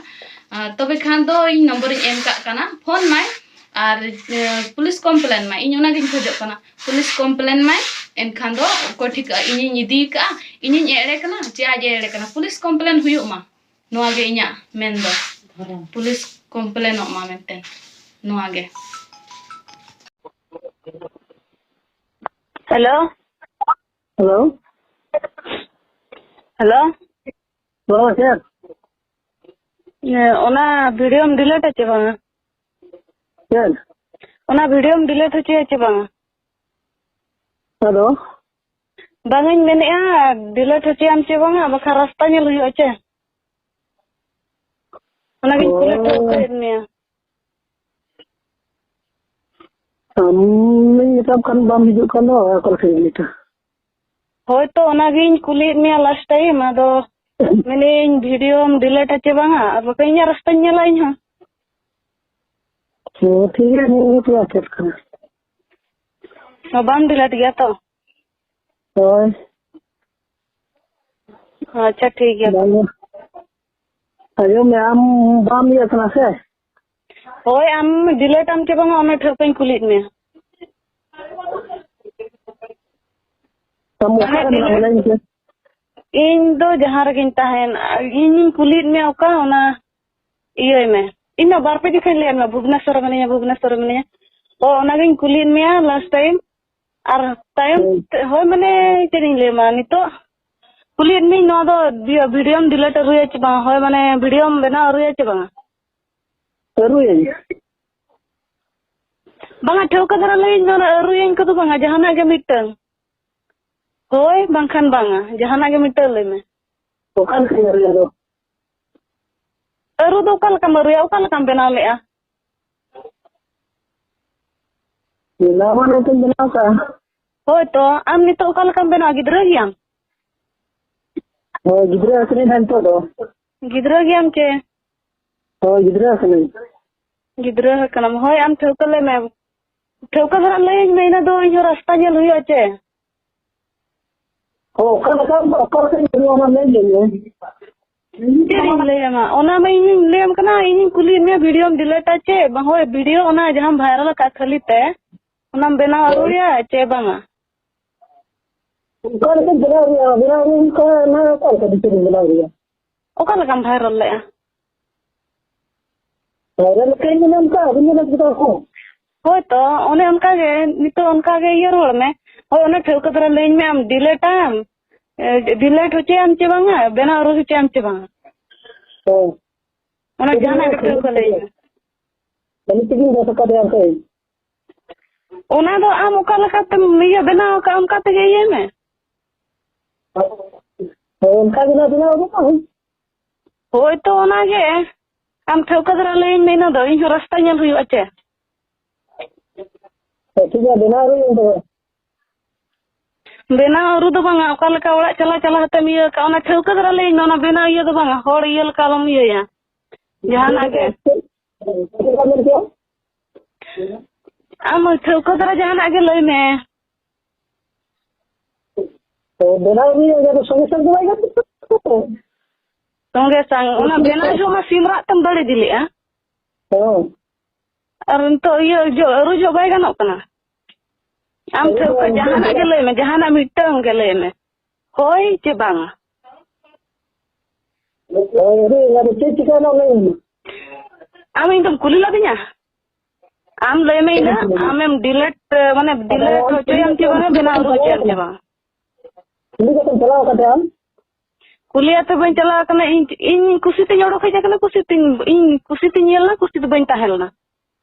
ᱟᱨ ᱛᱚᱵᱮ ᱠᱷᱟᱱ ᱫᱚ ᱤᱧ ᱱᱚᱢᱵᱚᱨᱤᱧ ᱮᱢ ᱠᱟᱜ ᱠᱟᱱᱟ, ᱯᱷᱳᱱ ᱢᱟᱭ ᱟᱨ, ᱟᱸ, ᱯᱩᱞᱤᱥ ᱠᱚᱢᱯᱞᱮᱱ ᱢᱟᱭ, ᱤᱧ ᱚᱱᱟᱜᱤᱧ ᱠᱷᱚᱡᱚᱜ ᱠᱟᱱᱟ᱾ ᱯᱩᱞᱤᱥ ᱠᱚᱢᱯᱞᱮᱱ ᱢᱟᱭ, ᱮᱱᱠᱷᱟᱱ ᱫᱚ ᱚᱠᱚᱭ ᱴᱷᱤᱠᱟᱹᱜᱼᱟ? ᱤᱧᱤᱧ ᱤᱫᱤ ᱠᱟᱜᱼᱟ, ᱤᱧᱤᱧ ᱮᱲᱮ ᱠᱟᱱᱟ ᱪᱮ ᱟᱡ ᱮ ᱮᱲᱮ ᱠᱟᱱᱟ? ᱯᱩᱞᱤᱥ ᱠᱚᱢᱯᱞᱮᱱ ᱦᱩᱭᱩᱜ ᱢᱟ, ᱱᱚᱣᱟ ᱜᱮ ᱤᱧᱟᱹᱜ ᱢᱮᱱ ᱫᱚ᱾ ᱯᱩᱞᱤᱥ ᱠᱚᱢᱯᱞᱮᱱᱚᱜ ᱢᱟ ᱢᱮᱱᱛᱮ, ᱱᱚᱣᱟ ᱜᱮ᱾ ᱦᱮᱞᱳ᱾ ᱦᱮᱞᱳ᱾ ᱦᱮᱞᱳ᱾ ᱦᱮᱞᱳ, ᱪᱮᱫ? ᱚᱱᱟ ᱵᱷᱤᱰᱤᱭᱳᱢ ᱰᱤᱞᱤᱴ ᱟᱪᱮ ᱵᱟᱝᱟ? ᱪᱮᱫ? ᱚᱱᱟ ᱵᱷᱤᱰᱤᱭᱳᱢ ᱰᱤᱞᱤᱴ ᱦᱚᱪᱚᱭᱟ ᱪᱮ ᱵᱟᱝᱟ? ᱟᱫᱚ? ᱵᱟᱝᱟᱧ ᱢᱮᱱᱮᱫᱼᱟ, ᱰᱤᱞᱤᱴ ᱦᱚᱪᱚᱭᱟᱢ ᱪᱮ ᱵᱟᱝᱟ, ᱵᱟᱠᱷᱟᱱ ᱨᱟᱥᱛᱟ ᱧᱮᱞ ᱦᱩᱭᱩᱜᱼᱟ ᱪᱮ᱾ ᱚᱱᱟᱜᱤᱧ ᱠᱩᱞᱤ ᱚ᱾ ᱴᱷᱟᱹᱣᱠᱟᱹᱭᱮᱫ ᱢᱮᱭᱟ᱾ ᱟᱢᱤᱧ ᱢᱮᱛᱟᱢ ᱠᱷᱟᱱ ᱵᱟᱢ ᱦᱤᱡᱩᱜ ᱠᱷᱟᱱ ᱫᱚ ᱚᱠᱟ ᱞᱮᱠᱟᱧ ᱞᱟᱹᱭᱟ? ᱦᱳᱭ ᱛᱚ, ᱚᱱᱟᱜᱤᱧ ᱠᱩᱞᱤᱭᱮᱫ ᱢᱮᱭᱟ ᱞᱟᱥᱴ ᱴᱟᱭᱤᱢ, ᱟᱫᱚ ᱢᱮᱱᱮᱧ ᱵᱷᱤᱰᱤᱭᱳᱢ ᱰᱤᱞᱤᱴ ᱟᱪᱮ ᱵᱟᱝᱟ, ᱟᱨ ᱵᱟᱠᱷᱟᱱ ᱤᱧᱟᱹᱜ ᱨᱟᱥᱛᱟᱧ ᱧᱮᱞᱟ ᱤᱧ ᱦᱚᱸ᱾ ᱦᱮᱸ, ᱴᱷᱤᱠ ᱜᱮᱭᱟ, ᱱᱤᱭᱟᱹ ᱜᱮ ᱪᱮᱫ ᱠᱟᱱᱟ? ᱚ, ᱵᱟᱢ ᱰᱤᱞᱤᱴ ᱜᱮᱭᱟ ᱛᱚ? ᱦᱳᱭ᱾ ᱟᱪᱪᱷᱟ, ᱴᱷᱤᱠ ᱜᱮᱭᱟ ᱛᱚ᱾ ᱵᱟᱝ, ᱟᱸᱡᱚᱢ ᱢᱮ, ᱟᱢ ᱵᱟᱢ ᱤᱭᱟᱹ ᱠᱟᱱᱟ ᱥᱮ? ᱦᱳᱭ, ᱟᱢ ᱰᱤᱞᱤᱴ ᱟᱢ ᱪᱮ ᱵᱟᱝᱟ, ᱚᱱᱟ ᱴᱷᱟᱹᱣᱠᱟᱹᱧ ᱠᱩᱞᱤᱭᱮᱫ ᱢᱮᱭᱟ᱾ ᱟᱢ ᱚᱠᱟᱨᱮ ᱢᱮᱱᱟᱢᱟ, ᱞᱟᱹᱭ ᱢᱮᱥᱮ? ᱤᱧ ᱫᱚ ᱡᱟᱦᱟᱸ ᱨᱮᱜᱮᱧ ᱛᱟᱦᱮᱱ, ᱤᱧᱤᱧ ᱠᱩᱞᱤᱭᱮᱫ ᱢᱮᱭᱟ ᱚᱠᱟ, ᱚᱱᱟ ᱤᱭᱟᱹᱭ ᱢᱮ᱾ ᱤᱧ ᱢᱟ ᱵᱟᱨ ᱯᱮ ᱡᱚᱠᱷᱟᱧ ᱞᱟᱹᱭᱟᱫ ᱢᱮᱭᱟ, ᱵᱷᱩᱵᱽᱱᱮᱥᱥᱚᱨ ᱨᱮ ᱢᱤᱱᱟᱹᱧᱟ, ᱵᱷᱩᱵᱽᱱᱮᱥᱥᱚᱨ ᱨᱮ ᱢᱤᱱᱟᱹᱧᱟ᱾ ᱚ, ᱚᱱᱟᱜᱤᱧ ᱠᱩᱞᱤᱭᱮᱫ ᱢᱮᱭᱟ ᱞᱟᱥᱴ ᱴᱟᱭᱤᱢ᱾ ᱟᱨ ᱛᱟᱭᱚᱢ ᱦᱳᱭ᱾ ᱛᱮ, ᱦᱳᱭ, ᱢᱟᱱᱮ, ᱪᱮᱫ ᱤᱧ ᱞᱟᱹᱭᱟᱢᱟ, ᱱᱤᱛᱚᱜ ᱠᱩᱞᱤᱭᱮᱫ ᱢᱤᱭᱟᱹᱧ, ᱱᱚᱣᱟ ᱫᱚ ᱵᱷᱤ-, ᱵᱷᱤᱰᱤᱭᱳᱢ ᱰᱤᱞᱤᱴ ᱟᱹᱨᱩᱭᱟ ᱪᱮ ᱵᱟᱝ? ᱦᱳᱭ, ᱢᱟᱱᱮ, ᱵᱷᱤᱰᱤᱭᱳᱢ ᱵᱮᱱᱟᱣ ᱟᱹᱨᱩᱭᱟ ᱪᱮ ᱵᱟᱝᱟ? ᱟᱹᱨᱩᱭᱟᱹᱧ᱾ ᱵᱟᱝᱟ, ᱴᱷᱟᱹᱣᱠᱟᱹ ᱫᱷᱟᱨᱟ ᱞᱟᱹᱭᱟᱹᱧ ᱢᱮ, ᱚᱱᱟ ᱟᱹᱨᱩᱭᱟᱹᱧ ᱠᱚᱫᱚ ᱵᱟᱝᱟ, ᱡᱟᱦᱟᱱᱟᱜ ᱜᱮ ᱢᱤᱫᱴᱟᱹᱝ᱾ ᱦᱳᱭ, ᱵᱟᱝᱠᱷᱟᱱ ᱵᱟᱝᱟ, ᱡᱟᱦᱟᱱᱟᱜ ᱜᱮ ᱢᱤᱫᱴᱟᱹᱝ ᱞᱟᱹᱭ ᱢᱮ᱾ ᱚᱠᱟ ᱞᱮᱠᱟᱧ ᱟᱹᱨᱩᱭᱟ ᱟᱫᱚ? ᱟᱹᱨᱩ ᱫᱚ ᱚᱠᱟ ᱞᱮᱠᱟᱢ ᱟᱹᱨᱩᱭᱟ? ᱚᱠᱟ ᱞᱮᱠᱟᱢ ᱵᱮᱱᱟᱣ ᱞᱮᱜᱼᱟ? ᱵᱮᱱᱟᱣ ᱢᱟ ᱱᱚᱛᱮᱧ ᱵᱮᱱᱟᱣ ᱠᱟᱜᱼᱟ᱾ ᱦᱳᱭ ᱛᱚ, ᱟᱢ ᱱᱤᱛᱚᱜ ᱚᱠᱟ ᱞᱮᱠᱟᱢ ᱵᱮᱱᱟᱣᱟ? ᱜᱤᱫᱽᱨᱟᱹ ᱜᱮᱭᱟᱢ? ᱦᱳᱭ, ᱜᱤᱫᱽᱨᱟᱹ ᱟᱠᱟᱱᱟᱹᱧ ᱦᱟᱸᱜ ᱱᱤᱛᱚᱜ ᱫᱚ᱾ ᱜᱤᱫᱽᱨᱟᱹ ᱜᱮᱭᱟᱢ ᱪᱮ? ᱦᱳᱭ, ᱜᱤᱫᱽᱨᱟᱹ ᱟᱠᱟᱱᱟᱹᱧ᱾ ᱜᱤᱫᱽᱨᱟᱹ ᱟᱠᱟᱱᱟᱢ? ᱦᱳᱭ, ᱟᱢ ᱴᱷᱟᱹᱣᱠᱟᱹ ᱞᱟᱹᱭ ᱢᱮ᱾ ᱴᱷᱟᱹᱣᱠᱟᱹ ᱫᱷᱟᱨᱟ ᱞᱟᱹᱭᱟᱹᱧ ᱢᱮ, ᱤᱱᱟᱹ ᱫᱚ ᱤᱧᱦᱚᱸ ᱨᱟᱥᱛᱟ ᱧᱮᱞ ᱦᱩᱭᱩᱜᱼᱟ ᱪᱮ? ᱚ, ᱚᱠᱟ ᱞᱮᱠᱟ, ᱚᱠᱟ ᱞᱮᱠᱟᱧ ᱵᱮᱱᱟᱣᱟ ᱚᱱᱟ ᱞᱟᱹᱭ ᱢᱮ᱾ ᱪᱮᱫ ᱤᱧ ᱞᱟᱹᱭᱟᱢᱟ? ᱚᱱᱟ ᱢᱟ ᱤᱧᱤᱧ ᱞᱟᱹᱭᱟᱢ ᱠᱟᱱᱟ, ᱤᱧᱤᱧ ᱠᱩᱞᱤᱭᱮᱫ ᱢᱮᱭᱟ, ᱵᱷᱤᱰᱤᱭᱳᱢ ᱰᱤᱞᱤᱴᱟ ᱪᱮ ᱵᱟᱝ? ᱦᱳᱭ, ᱵᱷᱤᱰᱤᱭᱳ ᱚᱱᱟ ᱡᱟᱦᱟᱸᱢ ᱵᱷᱟᱭᱨᱟᱞ ᱟᱠᱟᱫ ᱠᱷᱟᱹᱞᱤ ᱛᱮ, ᱚᱱᱟᱢ ᱵᱮᱱᱟᱣ ᱦᱳᱭ᱾ ᱟᱹᱨᱩᱭᱟ ᱪᱮ ᱵᱟᱝᱟ? ᱚᱠᱟ ᱞᱮᱠᱟᱧ ᱵᱮᱱᱟᱣ ᱟᱹᱨᱩᱭᱟ? ᱵᱮᱱᱟᱣ ᱟᱹᱨᱩ ᱚᱱᱠᱟ ᱚᱱᱟ ᱚᱠᱟ ᱞᱮᱠᱟ ᱵᱷᱤᱰᱤᱭᱳᱧ ᱵᱮᱱᱟᱣ ᱟᱹᱨᱩᱭᱟ? ᱚᱠᱟ ᱞᱮᱠᱟᱢ ᱵᱷᱟᱭᱨᱟᱞ ᱞᱮᱜᱼᱟ? ᱵᱷᱟᱭᱨᱟᱞ ᱞᱮᱠᱟᱧ ᱢᱮᱱᱟ ᱚᱱᱠᱟ, ᱟᱹᱵᱤᱱ ᱧᱮᱞ ᱠᱮᱫᱟ ᱠᱚ᱾ ᱦᱳᱭ ᱛᱚ, ᱚᱱᱮ ᱚᱱᱠᱟ ᱜᱮ, ᱱᱤᱛᱚᱜ ᱚᱱᱠᱟ ᱜᱮ ᱤᱭᱟᱹ ᱨᱩᱣᱟᱹᱲ ᱢᱮ᱾ ᱦᱳᱭ, ᱚᱱᱟ ᱴᱷᱟᱹᱣᱠᱟᱹ ᱫᱷᱟᱨᱟ ᱞᱟᱹᱭᱟᱹᱧ ᱢᱮ, ᱟᱢ ᱰᱤᱞᱤᱴᱟᱢ, ᱮ, ᱰᱤᱞᱤᱴ ᱦᱚᱪᱚᱭᱟᱢ ᱪᱮ ᱵᱟᱝᱟ, ᱵᱮᱱᱟᱣ ᱟᱹᱨᱩ ᱦᱚᱪᱚᱭᱟᱢ ᱪᱮ ᱵᱟᱝᱟ? ᱦᱳᱭ᱾ ᱚᱱᱟ ᱡᱟᱦᱟᱱᱟᱜ ᱜᱮ ᱴᱷᱟᱹᱣᱠᱟᱹ ᱞᱟᱹᱭ ᱢᱮ᱾ ᱠᱷᱟᱹᱞᱤ ᱛᱮᱜᱮᱧ ᱫᱚᱦᱚ ᱠᱟᱫᱮᱭᱟ ᱚᱱᱠᱟ ᱜᱮ᱾ ᱚᱱᱟ ᱫᱚ ᱟᱢ ᱚᱠᱟ ᱞᱮᱠᱟᱛᱮᱢ ᱤᱭᱟᱹ ᱵᱮᱱᱟᱣ ᱟᱠᱟᱫ, ᱚᱱᱠᱟ ᱛᱮᱜᱮ ᱤᱭᱟᱹᱭ ᱢᱮ᱾ ᱦᱳᱭ, ᱚᱱᱠᱟ ᱜᱮ ᱱᱟᱜ ᱵᱮᱱᱟᱣ ᱟᱵᱚᱱ᱾ ᱦᱳᱭ ᱛᱚ, ᱚᱱᱟ ᱜᱮ᱾ ᱟᱢ ᱴᱷᱟᱹᱣᱠᱟᱹ ᱫᱷᱟᱨᱟ ᱞᱟᱹᱭᱟᱹᱧ ᱢᱮ, ᱤᱱᱟᱹ ᱫᱚ ᱤᱧ ᱦᱚᱸ ᱨᱟᱥᱛᱟ ᱧᱮᱞ ᱦᱩᱭᱩᱜᱼᱟ ᱪᱮ᱾ ᱦᱳᱭ, ᱴᱷᱤᱠ ᱜᱮᱭᱟ, ᱵᱮᱱᱟᱣ ᱦᱩᱭᱩᱜᱼᱟ ᱛᱚᱵᱮ᱾ ᱵᱮᱱᱟᱣ ᱟᱹᱨᱩ ᱫᱚ ᱵᱟᱝᱟ, ᱚᱠᱟ ᱞᱮᱠᱟ ᱚᱲᱟᱜ ᱪᱟᱞᱟᱣ ᱪᱟᱞᱟᱣ ᱠᱟᱛᱮᱢ ᱤᱭᱟᱹ ᱠᱟᱜᱼᱟ, ᱚᱱᱟ ᱴᱷᱟᱹᱣᱠᱟᱹ ᱫᱷᱟᱨᱟ ᱞᱟᱹᱭᱟᱹᱧ ᱢᱮ, ᱚᱱᱟ ᱵᱮᱱᱟᱣ ᱤᱭᱟᱹ ᱫᱚ ᱵᱟᱝᱟ, ᱦᱚᱲ ᱤᱭᱟᱹ ᱞᱮᱠᱟ ᱟᱞᱚᱢ ᱤᱭᱟᱹᱭᱟ᱾ ᱡᱟᱦᱟᱱᱟᱜ ᱜᱮ᱾ ᱪᱮᱫ ᱞᱮᱠᱟ ᱢᱮᱱ ᱠᱮᱜᱼᱟ? ᱟᱢ ᱴᱷᱟᱹᱣᱠᱟᱹ ᱫᱷᱟᱨᱟ ᱡᱟᱦᱟᱱᱟᱜ ᱜᱮ ᱞᱟᱹᱭ ᱢᱮ᱾ ᱛᱚ, ᱵᱮᱱᱟᱣ ᱜᱮ ᱚᱱᱟ ᱫᱚ ᱥᱚᱸᱜᱮ ᱥᱚᱸᱜᱮ ᱵᱟᱭ ᱜᱟᱱᱚᱜ ᱠᱟᱱᱟ ᱛᱚ᱾ ᱥᱚᱸᱜᱮ ᱥᱟᱝ, ᱚᱱᱟ ᱵᱮᱱᱟᱣ ᱡᱚᱦᱚᱜ ᱢᱟ ᱥᱤᱢ ᱨᱟᱜ ᱛᱮᱢ ᱫᱟᱲᱮ ᱤᱫᱤ ᱞᱮᱜᱼᱟ᱾ ᱦᱮᱸ᱾ ᱟᱨ ᱱᱤᱛᱚᱜ ᱤᱭᱟᱹ ᱡᱚ-, ᱟᱹᱨᱩ ᱡᱚᱦᱚᱜ ᱵᱟᱭ ᱜᱟᱱᱚᱜ ᱠᱟᱱᱟ᱾ ᱟᱢ ᱟᱹᱨᱩ ᱴᱷᱟᱹᱣᱠᱟᱹ ᱫᱚ ᱡᱟᱦᱟᱱᱟᱜ ᱜᱮ ᱞᱟᱹᱭ ᱢᱮ, ᱡᱟᱦᱟᱱᱟᱜ ᱢᱤᱫᱴᱟᱝ ᱜᱮ ᱞᱟᱹᱭ ᱢᱮ᱾ ᱦᱳᱭ ᱪᱮ ᱵᱟᱝᱟ? ᱦᱳᱭ, ᱟᱹᱨᱩ, ᱚᱱᱟ ᱫᱚ ᱪᱮᱫ ᱪᱤᱠᱟᱹᱭᱮᱱᱟ ᱞᱟᱹᱭ ᱢᱮ᱾ ᱟᱢ ᱤᱧ ᱫᱚᱢ ᱠᱩᱞᱤ ᱞᱮᱫᱤᱧᱟ? ᱟᱢ ᱞᱟᱹᱭ ᱢᱮ ᱤᱧ ᱫᱚ, ᱟᱢᱮᱢ delete, ᱢᱟᱱᱮ delete ᱦᱚᱪᱚᱭᱟᱢ ᱪᱮ ᱵᱟᱝᱟ, ᱵᱮᱱᱟᱣ ᱟᱹᱨᱩ ᱦᱚᱪᱚᱭᱟᱢ ᱪᱮ ᱵᱟᱝᱟ? ᱠᱩᱞᱤ ᱠᱟᱛᱮᱢ ᱪᱟᱞᱟᱣ ᱠᱟᱛᱮ ᱟᱢ? ᱠᱩᱞᱤ ᱟᱛᱮ ᱵᱟᱹᱧ ᱪᱟᱞᱟᱣ ᱠᱟᱱᱟ, ᱤᱧ, ᱤᱧ ᱠᱩᱥᱤ ᱛᱤᱧ ᱚᱰᱚᱠ ᱦᱮᱡ ᱟᱠᱟᱱᱟ, ᱠᱩᱥᱤ ᱛᱤᱧ, ᱤᱧ ᱠᱩᱥᱤ ᱛᱤᱧ ᱧᱮᱞ ᱞᱮᱱᱟ, ᱠᱩᱥᱤ ᱛᱮ ᱵᱟᱹᱧ ᱛᱟᱦᱮᱸ ᱞᱮᱱᱟ᱾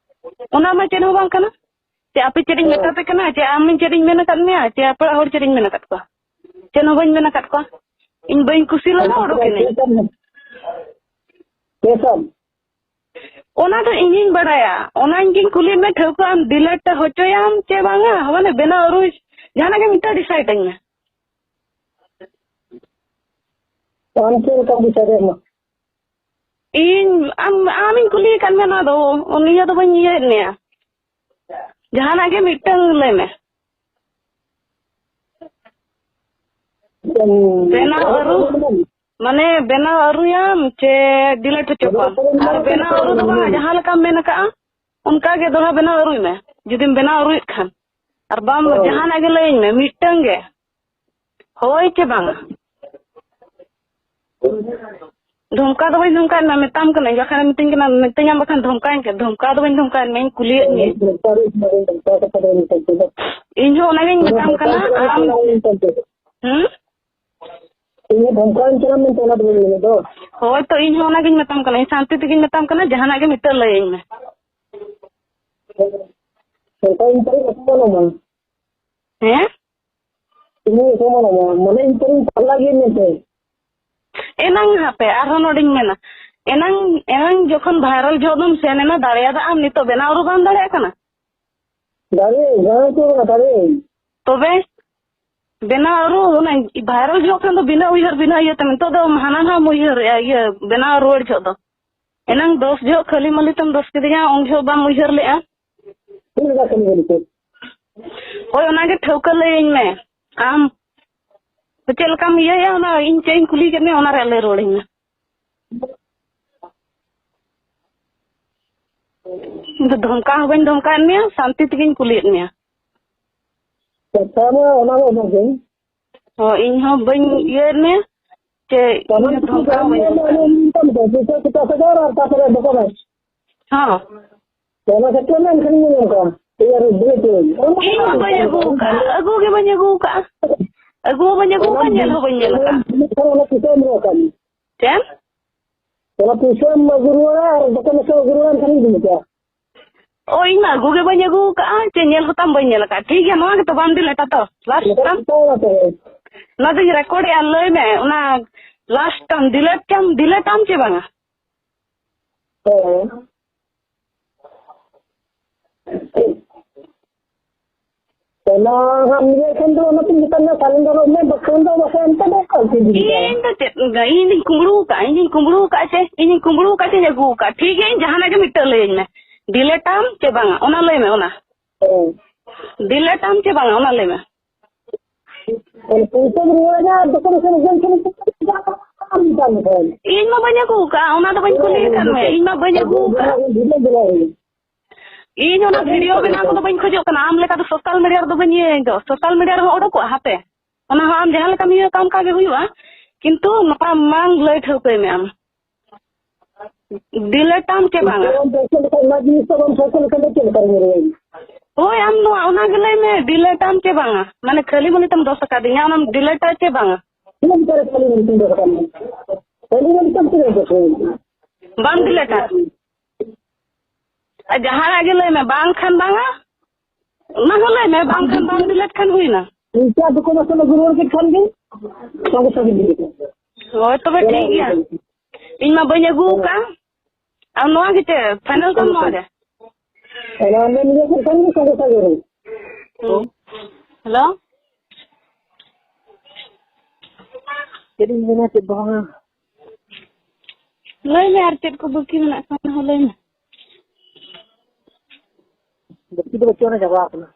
ᱚᱱᱟ ᱢᱟ ᱪᱮᱫ ᱦᱚᱸ ᱵᱟᱝ ᱠᱟᱱᱟ᱾ ᱪᱮ ᱟᱯᱮ ᱪᱮᱫ ᱤᱧ ᱦᱮᱸ᱾ ᱢᱮᱛᱟ ᱯᱮ ᱠᱟᱱᱟ? ᱪᱮ ᱟᱢ ᱪᱮᱫ ᱤᱧ ᱢᱮᱱ ᱟᱠᱟᱫ ᱢᱮᱭᱟ? ᱪᱮ ᱟᱯᱮ ᱚᱲᱟᱜ ᱦᱚᱲ ᱪᱮᱫ ᱤᱧ ᱢᱮᱱ ᱟᱠᱟᱫ ᱠᱚᱣᱟ? ᱪᱮᱫ ᱦᱚᱸ ᱵᱟᱹᱧ ᱢᱮᱱ ᱟᱠᱟᱫ ᱠᱚᱣᱟ᱾ ᱤᱧ ᱵᱟᱹᱧ ᱠᱩᱥᱤ ᱞᱮᱱᱟ, ᱚᱰᱚᱠ ᱮᱱᱟᱹᱧ᱾ ᱛᱤᱥᱮᱢ? ᱛᱤᱥᱮᱢ? ᱚᱱᱟ ᱫᱚ ᱤᱧᱤᱧ ᱵᱟᱲᱟᱭᱟ, ᱚᱱᱟ ᱤᱧ ᱜᱤᱧ ᱠᱩᱞᱤᱭᱮᱫ ᱢᱮ, ᱴᱷᱟᱹᱣᱠᱟᱹ ᱟᱢ delete ᱦᱚᱪᱚᱭᱟᱢ ᱪᱮ ᱵᱟᱝᱟ? ᱢᱟᱱᱮ ᱵᱮᱱᱟᱣ ᱟᱹᱨᱩ, ᱡᱟᱦᱟᱱᱟᱜ ᱜᱮ ᱢᱤᱫᱴᱟᱝ decide ᱟᱹᱧ ᱢᱮ᱾ ᱟᱢ ᱪᱮᱫ ᱞᱮᱠᱟᱢ decide ᱮᱫ ᱢᱟ? ᱤᱧ ᱟᱢ, ᱟᱢᱤᱧ ᱠᱩᱞᱤ ᱟᱠᱟᱫ ᱢᱮᱭᱟ ᱱᱚᱣᱟ ᱫᱚ, ᱱᱤᱭᱟᱹ ᱫᱚ ᱵᱟᱹᱧ ᱤᱭᱟᱹᱭᱮᱫ ᱢᱮᱭᱟ᱾ ᱡᱟᱦᱟᱱᱟᱜ ᱜᱮ ᱢᱤᱫᱴᱟᱝ ᱞᱟᱹᱭ ᱢᱮ᱾ ᱵᱮᱱᱟᱣ ᱟᱹᱨᱩ, ᱢᱟᱱᱮ ᱵᱮᱱᱟᱣ ᱟᱹᱨᱩᱭᱟᱢ ᱪᱮ delete ᱦᱚᱪᱚ ᱠᱚᱣᱟᱢ? ᱟᱨ ᱵᱮᱱᱟᱣ ᱟᱹᱨᱩ ᱫᱚ ᱵᱟᱝᱟ, ᱡᱟᱦᱟᱸ ᱞᱮᱠᱟᱢ ᱢᱮᱱ ᱟᱠᱟᱜᱼᱟ, ᱚᱱᱠᱟ ᱜᱮ ᱫᱚᱦᱲᱟ ᱵᱮᱱᱟᱣ ᱟᱹᱨᱩᱭ ᱢᱮ, ᱡᱩᱫᱤᱢ ᱵᱮᱱᱟᱣ ᱟᱹᱨᱩᱭᱮᱫ ᱠᱷᱟᱱ᱾ ᱟᱨ ᱵᱟᱢ, ᱦᱳᱭ᱾ ᱡᱟᱦᱟᱱᱟᱜ ᱜᱮ ᱞᱟᱹᱭᱟᱹᱧ ᱢᱮ, ᱢᱤᱫᱴᱟᱝ ᱜᱮ, ᱦᱳᱭ ᱪᱮ ᱵᱟᱝᱟ? ᱫᱷᱚᱢᱠᱟ ᱫᱚ ᱵᱟᱹᱧ ᱫᱷᱚᱢᱠᱟᱭᱮᱫ ᱢᱮᱭᱟ, ᱢᱮᱛᱟᱢ ᱠᱟᱹᱱᱟᱹᱧ, ᱵᱟᱠᱷᱟᱱ ᱢᱤᱛᱟᱹᱧ ᱠᱟᱱᱟ, ᱢᱤᱛᱟᱹᱧᱟᱢ ᱵᱟᱠᱷᱟᱱ ᱫᱷᱚᱢᱠᱟᱭᱮᱱ ᱠᱷᱟᱱ, ᱫᱷᱚᱢᱠᱟ ᱫᱚ ᱵᱟᱹᱧ ᱫᱷᱚᱢᱠᱟᱭᱮᱫ ᱢᱮᱭᱟ, ᱤᱧ ᱠᱩᱞᱤᱭᱮᱫ ᱢᱮᱭᱟ᱾ ᱤᱧ ᱦᱚᱸ ᱚᱱᱟᱜᱤᱧ ᱢᱮᱛᱟᱢ ᱠᱟᱱᱟ, ᱟᱢ, ᱦᱩᱸ? ᱤᱧ ᱫᱷᱚᱢᱠᱟᱣᱤᱧ ᱠᱟᱱᱟ ᱢᱮᱱᱛᱮ ᱚᱱᱟ ᱫᱚ ᱵᱟᱹᱧ ᱢᱮᱱᱮᱫ ᱫᱚ᱾ ᱦᱳᱭ ᱛᱚ, ᱤᱧ ᱦᱚᱸ ᱚᱱᱟᱜᱤᱧ ᱢᱮᱛᱟᱢ ᱠᱟᱱᱟ, ᱤᱧ ᱥᱟᱱᱛᱤ ᱛᱮᱜᱤᱧ ᱢᱮᱛᱟᱢ ᱠᱟᱱᱟ, ᱡᱟᱦᱟᱱᱟᱜ ᱜᱮ ᱢᱤᱫᱴᱟᱹᱝ ᱞᱟᱹᱭᱟᱹᱧ ᱢᱮ᱾ ᱚᱱᱠᱟ ᱤᱧ ᱛᱟᱹᱨᱤᱡ ᱚᱯᱚᱢᱟᱱᱚᱜ ᱢᱟ᱾ ᱦᱮᱸ? ᱤᱧ ᱚᱯᱚᱢᱟᱱᱚᱜ ᱢᱟ, ᱢᱟᱱᱮ ᱤᱧ ᱛᱟᱹᱨᱤᱡ ᱯᱟᱜᱞᱟ ᱜᱮ ᱢᱮᱱᱛᱮ᱾ ᱮᱱᱟᱝ ᱦᱟᱯᱮ, ᱟᱨᱦᱚᱸ ᱱᱚᱰᱮᱧ ᱢᱮᱱᱟ, ᱮᱱᱟᱝ, ᱮᱱᱟᱝ ᱡᱚᱠᱷᱚᱱ viral ᱡᱚᱦᱚᱜ ᱫᱚᱢ ᱥᱮᱱ ᱮᱱᱟ, ᱫᱟᱲᱮᱭᱟᱫᱟ ᱟᱢ, ᱱᱤᱛᱚᱜ ᱵᱮᱱᱟᱣ ᱟᱹᱨᱩ ᱵᱟᱢ ᱫᱟᱲᱮᱭᱟᱜ ᱠᱟᱱᱟ? ᱫᱟᱲᱮ, ᱡᱟᱦᱟᱸ ᱠᱚ ᱢᱮᱱᱟ ᱫᱟᱲᱮ᱾ ᱛᱚᱵᱮ ᱵᱮᱱᱟᱣ ᱟᱹᱨᱩ, ᱚᱱᱟ viral ᱡᱚᱦᱚᱜ ᱠᱷᱟᱱ ᱫᱚ ᱵᱤᱱᱟᱹ ᱩᱭᱦᱟᱹᱨ, ᱵᱤᱱᱟᱹ ᱤᱭᱟᱹᱛᱮ, ᱱᱤᱛᱚᱜ ᱫᱚ ᱦᱟᱱᱟ ᱱᱟᱦᱟᱜ ᱮᱢ ᱩᱭᱦᱟᱹᱨᱮᱜᱼᱟ, ᱤᱭᱟᱹ, ᱵᱮᱱᱟᱣ ᱨᱩᱣᱟᱹᱲ ᱡᱚᱦᱚᱜ ᱫᱚ᱾ ᱮᱱᱟᱝ ᱫᱚᱥ ᱡᱚᱦᱚᱜ ᱠᱷᱟᱹᱞᱤ ᱢᱟᱹᱞᱤ ᱛᱮᱢ ᱫᱚᱥ ᱠᱤᱫᱤᱧᱟ, ᱩᱱ ᱡᱚᱦᱚᱜ ᱵᱟᱢ ᱩᱭᱦᱟᱹᱨ ᱞᱮᱜᱼᱟ᱾ ᱪᱮᱫ ᱞᱮᱠᱟ ᱠᱷᱟᱹᱞᱤ ᱢᱟᱹᱞᱤ ᱛᱮ? ᱦᱳᱭ, ᱚᱱᱟᱜᱮ ᱴᱷᱟᱹᱣᱠᱟᱹ ᱞᱟᱹᱭᱟᱹᱧ ᱢᱮ᱾ ᱟᱢ ᱪᱮᱫ ᱞᱮᱠᱟᱢ ᱤᱭᱟᱹᱭᱟ, ᱚᱱᱟ ᱤᱧ ᱪᱮᱫ ᱤᱧ ᱠᱩᱞᱤ ᱠᱮᱫ ᱢᱮᱭᱟ, ᱚᱱᱟ ᱨᱮᱭᱟᱜ ᱞᱟᱹᱭ ᱨᱩᱣᱟᱹᱲᱟᱹᱧ ᱢᱮ᱾ ᱤᱧ ᱫᱚ ᱫᱷᱚᱢᱠᱟᱣ ᱦᱚᱸ ᱵᱟᱹᱧ ᱫᱷᱚᱢᱠᱟᱣᱮᱫ ᱢᱮᱭᱟ, ᱥᱟᱱᱛᱤ ᱛᱮᱜᱮᱧ ᱠᱩᱞᱤᱭᱮᱫ ᱢᱮᱭᱟ᱾ ᱠᱟᱛᱷᱟ ᱢᱟ ᱚᱱᱟ ᱢᱟ ᱚᱱᱟ ᱜᱮ᱾ ᱦᱚᱸ, ᱤᱧ ᱦᱚᱸ ᱵᱟᱹᱧ ᱤᱭᱟᱹᱭᱮᱫ ᱢᱮᱭᱟ, ᱪᱮ ᱚᱱᱟ ᱤᱧ ᱦᱚᱸ ᱫᱷᱚᱢᱠᱟᱣ ᱦᱚᱸ ᱵᱟᱹᱧ ᱫᱷᱚᱢᱠᱟᱣᱮᱫ ᱢᱮᱭᱟ᱾ ᱯᱚᱭᱥᱟ ᱯᱚᱪᱟᱥ ᱦᱟᱡᱟᱨ ᱟᱨ ᱛᱟᱨᱯᱚᱨᱮ ᱰᱚᱠᱩᱢᱮᱱᱴ᱾ ᱦᱚᱸ᱾ ᱚᱱᱟ ᱥᱮᱴᱮᱞ ᱞᱮᱱᱠᱷᱟᱱ ᱤᱧ ᱧᱟᱢ ᱠᱚᱣᱟ᱾ ᱤᱭᱟᱹ ᱨᱮ ᱵᱤᱞᱟᱹᱛᱤ᱾ ᱤᱧ ᱢᱟ ᱵᱟᱹᱧ ᱟᱹᱜᱩ ᱟᱠᱟᱫᱼᱟ, ᱟᱹᱜᱩ ᱜᱮ ᱵᱟᱹᱧ ᱟᱹᱜᱩ ᱟᱠᱟᱫᱼᱟ᱾ ᱟᱹᱜᱩ ᱦᱚᱸ ᱵᱟᱹᱧ ᱟᱹᱜᱩ ᱟᱠᱟᱫᱼᱟ, ᱧᱮᱞ ᱦᱚᱸ ᱵᱟᱹᱧ ᱧᱮᱞ ᱟᱠᱟᱫᱼᱟ᱾ ᱚᱱᱟ ᱯᱚᱭᱥᱟ ᱮᱢ ᱨᱩᱣᱟᱹᱲ ᱠᱟᱜ ᱢᱮ᱾ ᱪᱮᱫ? ᱚᱱᱟ ᱯᱚᱭᱥᱟ ᱮᱢ ᱟᱹᱜᱩ ᱨᱩᱣᱟᱹᱲᱟ ᱟᱨ ᱰᱚᱠᱩᱢᱮᱱᱴ ᱠᱚ ᱟᱹᱜᱩ ᱨᱩᱣᱟᱹᱲ ᱮᱱᱠᱷᱟᱱ ᱤᱧ ᱤᱫᱤ ᱠᱚᱣᱟ᱾ ᱚ, ᱤᱧ ᱢᱟ ᱟᱹᱜᱩ ᱜᱮ ᱵᱟᱹᱧ ᱟᱹᱜᱩ ᱟᱠᱟᱫᱼᱟ, ᱪᱮ ᱧᱮᱞ ᱦᱚᱸᱛᱟᱢ ᱵᱟᱹᱧ ᱧᱮᱞ ᱟᱠᱟᱫᱼᱟ᱾ ᱴᱷᱤᱠ ᱜᱮᱭᱟ, ᱱᱚᱣᱟ ᱜᱮᱛᱚ ᱵᱟᱢ ᱰᱤᱞᱮᱴᱟ ᱛᱚ, ᱞᱟᱥᱴ ᱛᱟᱢ? ᱱᱚᱣᱟ ᱫᱚᱧ ᱨᱮᱠᱚᱨᱰᱮᱜᱼᱟ, ᱞᱟᱹᱭ ᱢᱮ, ᱚᱱᱟ ᱞᱟᱥᱴ ᱛᱟᱢ, ᱰᱤᱞᱮᱴ ᱪᱟᱢ, ᱰᱤᱞᱮᱴ ᱟᱢ ᱪᱮ ᱵᱟᱝᱟ? ᱦᱮᱸ᱾ ᱚᱱᱟ ᱦᱟᱸᱜ ᱤᱭᱟᱹ ᱠᱷᱟᱱ ᱫᱚ ᱚᱱᱟ ᱛᱮᱧ ᱢᱮᱛᱟᱢ ᱠᱟᱱᱟ, ᱥᱟᱭᱞᱮᱱᱴ ᱨᱮ ᱢᱮ, ᱵᱟᱠᱷᱟᱱ ᱫᱚ ᱵᱟᱠᱷᱟᱱ ᱚᱱᱛᱮ ᱫᱚ ᱚᱠᱟ ᱞᱮᱠᱟᱧ ᱵᱩᱡᱷᱟᱹᱣᱟ? ᱤᱧ ᱫᱚ ᱪᱮᱫ, ᱤᱧ ᱫᱩᱧ ᱠᱩᱢᱵᱽᱲᱩ ᱟᱠᱟᱫᱼᱟ, ᱤᱧ ᱫᱩᱧ ᱠᱩᱢᱵᱽᱲᱩ ᱟᱠᱟᱫᱼᱟ ᱪᱮ, ᱤᱧ ᱫᱩᱧ ᱠᱩᱢᱵᱽᱲᱩ ᱟᱠᱟᱫ ᱪᱮᱧ ᱟᱹᱜᱩ ᱟᱠᱟᱫᱼᱟ? ᱴᱷᱤᱠ ᱜᱮᱭᱟ, ᱤᱧ ᱡᱟᱦᱟᱱᱟᱜ ᱜᱮ ᱢᱤᱫᱴᱟᱝ ᱞᱟᱹᱭᱟᱹᱧ ᱢᱮ, ᱰᱤᱞᱮᱴ ᱟᱢ ᱪᱮ ᱵᱟᱝᱟ, ᱚᱱᱟ ᱞᱟᱹᱭ ᱢᱮ, ᱚᱱᱟ᱾ ᱦᱮᱸ᱾ ᱰᱤᱞᱮᱴ ᱟᱢ ᱪᱮ ᱵᱟᱝᱟ, ᱚᱱᱟ ᱞᱟᱹᱭ ᱢᱮ᱾ ᱯᱚᱭᱥᱟᱢ ᱨᱩᱣᱟᱹᱲᱟ, ᱫᱚᱠᱟᱱ ᱠᱷᱚᱱ ᱡᱚᱢ ᱠᱷᱟᱱ ᱵᱟᱢ ᱢᱮᱛᱟᱢ ᱠᱷᱟᱱ᱾ ᱤᱧ ᱢᱟ ᱵᱟᱹᱧ ᱟᱹᱜᱩ ᱟᱠᱟᱫᱼᱟ, ᱚᱱᱟ ᱫᱚ ᱵᱟᱹᱧ ᱠᱩᱞᱤ ᱟᱠᱟᱫ ᱢᱮᱭᱟ, ᱤᱧ ᱢᱟ ᱵᱟᱹᱧ ᱟᱹᱜᱩ ᱟᱠᱟᱫᱼᱟ᱾ ᱵᱷᱤᱰᱤᱭᱳ ᱵᱮᱱᱟᱣ ᱨᱮ᱾ ᱤᱧ ᱚᱱᱟ ᱵᱷᱤᱰᱤᱭᱳ ᱵᱮᱱᱟᱣ ᱠᱚᱫᱚ ᱵᱟᱹᱧ ᱠᱷᱚᱡᱚᱜ ᱠᱟᱱᱟ, ᱟᱢ ᱞᱮᱠᱟ ᱫᱚ ᱥᱳᱥᱟᱞ ᱢᱤᱰᱤᱭᱟ ᱨᱮᱫᱚ ᱵᱟᱹᱧ ᱤᱭᱟᱹᱭᱟᱹᱧ ᱫᱚ, ᱥᱳᱥᱟᱞ ᱢᱤᱰᱤᱭᱟ ᱨᱮᱦᱚᱸ ᱚᱰᱚᱠᱚᱜᱼᱟ, ᱦᱟᱯᱮ᱾ ᱚᱱᱟ ᱦᱚᱸ ᱟᱢ ᱡᱟᱦᱟᱸ ᱞᱮᱠᱟᱢ ᱤᱭᱟᱹ ᱠᱟᱜᱼᱟ, ᱚᱱᱠᱟ ᱜᱮ ᱦᱩᱭᱩᱜᱼᱟ, ᱠᱤᱱᱛᱩ ᱱᱚᱣᱟ ᱢᱟᱲᱟᱝ ᱞᱟᱹᱭ ᱴᱷᱟᱹᱣᱠᱟᱹᱭ ᱢᱮ ᱟᱢ᱾ ᱰᱤᱞᱮᱴ ᱟᱢ ᱪᱮ ᱵᱟᱝᱟ? ᱵᱟᱢ ᱯᱚᱭᱥᱟ ᱞᱮᱠᱷᱟᱱ, ᱚᱱᱟ ᱡᱤᱱᱤᱥ ᱫᱚ ᱵᱟᱢ ᱯᱚᱭᱥᱟ ᱞᱮᱠᱷᱟᱱ ᱫᱚ ᱪᱮᱫ ᱞᱮᱠᱟ ᱨᱮ ᱧᱮᱞᱚᱜᱼᱟ? ᱦᱳᱭ, ᱟᱢ ᱱᱚᱣᱟ, ᱚᱱᱟ ᱜᱮ ᱞᱟᱹᱭ ᱢᱮ, ᱰᱤᱞᱮᱴ ᱟᱢ ᱪᱮ ᱵᱟᱝᱟ? ᱢᱟᱱᱮ ᱠᱷᱟᱹᱞᱤ ᱢᱟᱹᱞᱤ ᱛᱮᱢ ᱫᱚᱥ ᱟᱠᱟᱫᱤᱧᱟ, ᱚᱱᱟᱢ ᱰᱤᱞᱮᱴᱟ ᱪᱮ ᱵᱟᱝᱟ? ᱛᱤᱱᱟᱹᱜ ᱵᱤᱪᱟᱨ ᱠᱟᱹᱞᱤ ᱢᱮᱱᱛᱮ ᱫᱚ ᱠᱟᱹᱢᱤ? ᱠᱟᱹᱞᱤ ᱢᱮᱱᱛᱮ ᱫᱚ ᱠᱟᱹᱢᱤ? ᱵᱟᱢ delete ᱟ? ᱟᱨ ᱡᱟᱦᱟᱱᱟᱜ ᱜᱮ ᱞᱟᱹᱭ ᱢᱮ, ᱵᱟᱝ ᱠᱷᱟᱱ ᱵᱟᱝᱟ, ᱚᱱᱟ ᱦᱚᱸ ᱞᱟᱹᱭ ᱢᱮ, ᱵᱟᱝ ᱠᱷᱟᱱ ᱵᱟᱢ delete ᱠᱷᱟᱱ ᱦᱩᱭᱱᱟ᱾ ᱤᱱᱠᱟ ᱫᱚ ᱠᱚ ᱢᱟᱥᱮ ᱟᱹᱜᱩ ᱨᱩᱣᱟᱹᱲ ᱠᱮᱫ ᱠᱷᱟᱱ ᱜᱮ, ᱥᱚᱸᱜᱮ ᱥᱚᱸᱜᱮ delete᱾ ᱦᱳᱭ, ᱛᱚᱵᱮ ᱴᱷᱤᱠ ᱜᱮᱭᱟ, ᱤᱧ ᱢᱟ ᱵᱟᱹᱧ ᱟᱹᱜᱩ ᱟᱠᱟᱫ᱾ ᱟᱨ ᱱᱚᱣᱟ ᱜᱮ ᱪᱮᱫ final ᱛᱟᱢ ᱱᱚᱣᱟ ᱜᱮ? ᱚᱱᱟ ᱢᱮᱱ ᱜᱮ ᱠᱷᱟᱱ ᱜᱮ ᱥᱚᱸᱜᱮ ᱥᱚᱸᱜᱮ ᱨᱮ᱾ ᱦᱩᱸ᱾ ᱦᱮᱞᱳ? ᱪᱮᱫ ᱤᱧ ᱢᱮᱱᱟ, ᱪᱮᱫ ᱵᱟᱝᱟ᱾ ᱞᱟᱹᱭ ᱢᱮ, ᱟᱨ ᱪᱮᱫ ᱠᱚ ᱵᱟᱹᱠᱤ ᱢᱮᱱᱟᱜ ᱠᱷᱟᱱ ᱦᱚᱸ ᱞᱟᱹᱭ ᱢᱮ᱾ ᱵᱟᱹᱠᱤ ᱫᱚ ᱵᱟᱹᱪᱩᱜ ᱟᱱᱟ, ᱪᱟᱵᱟ ᱟᱠᱟᱱᱟ᱾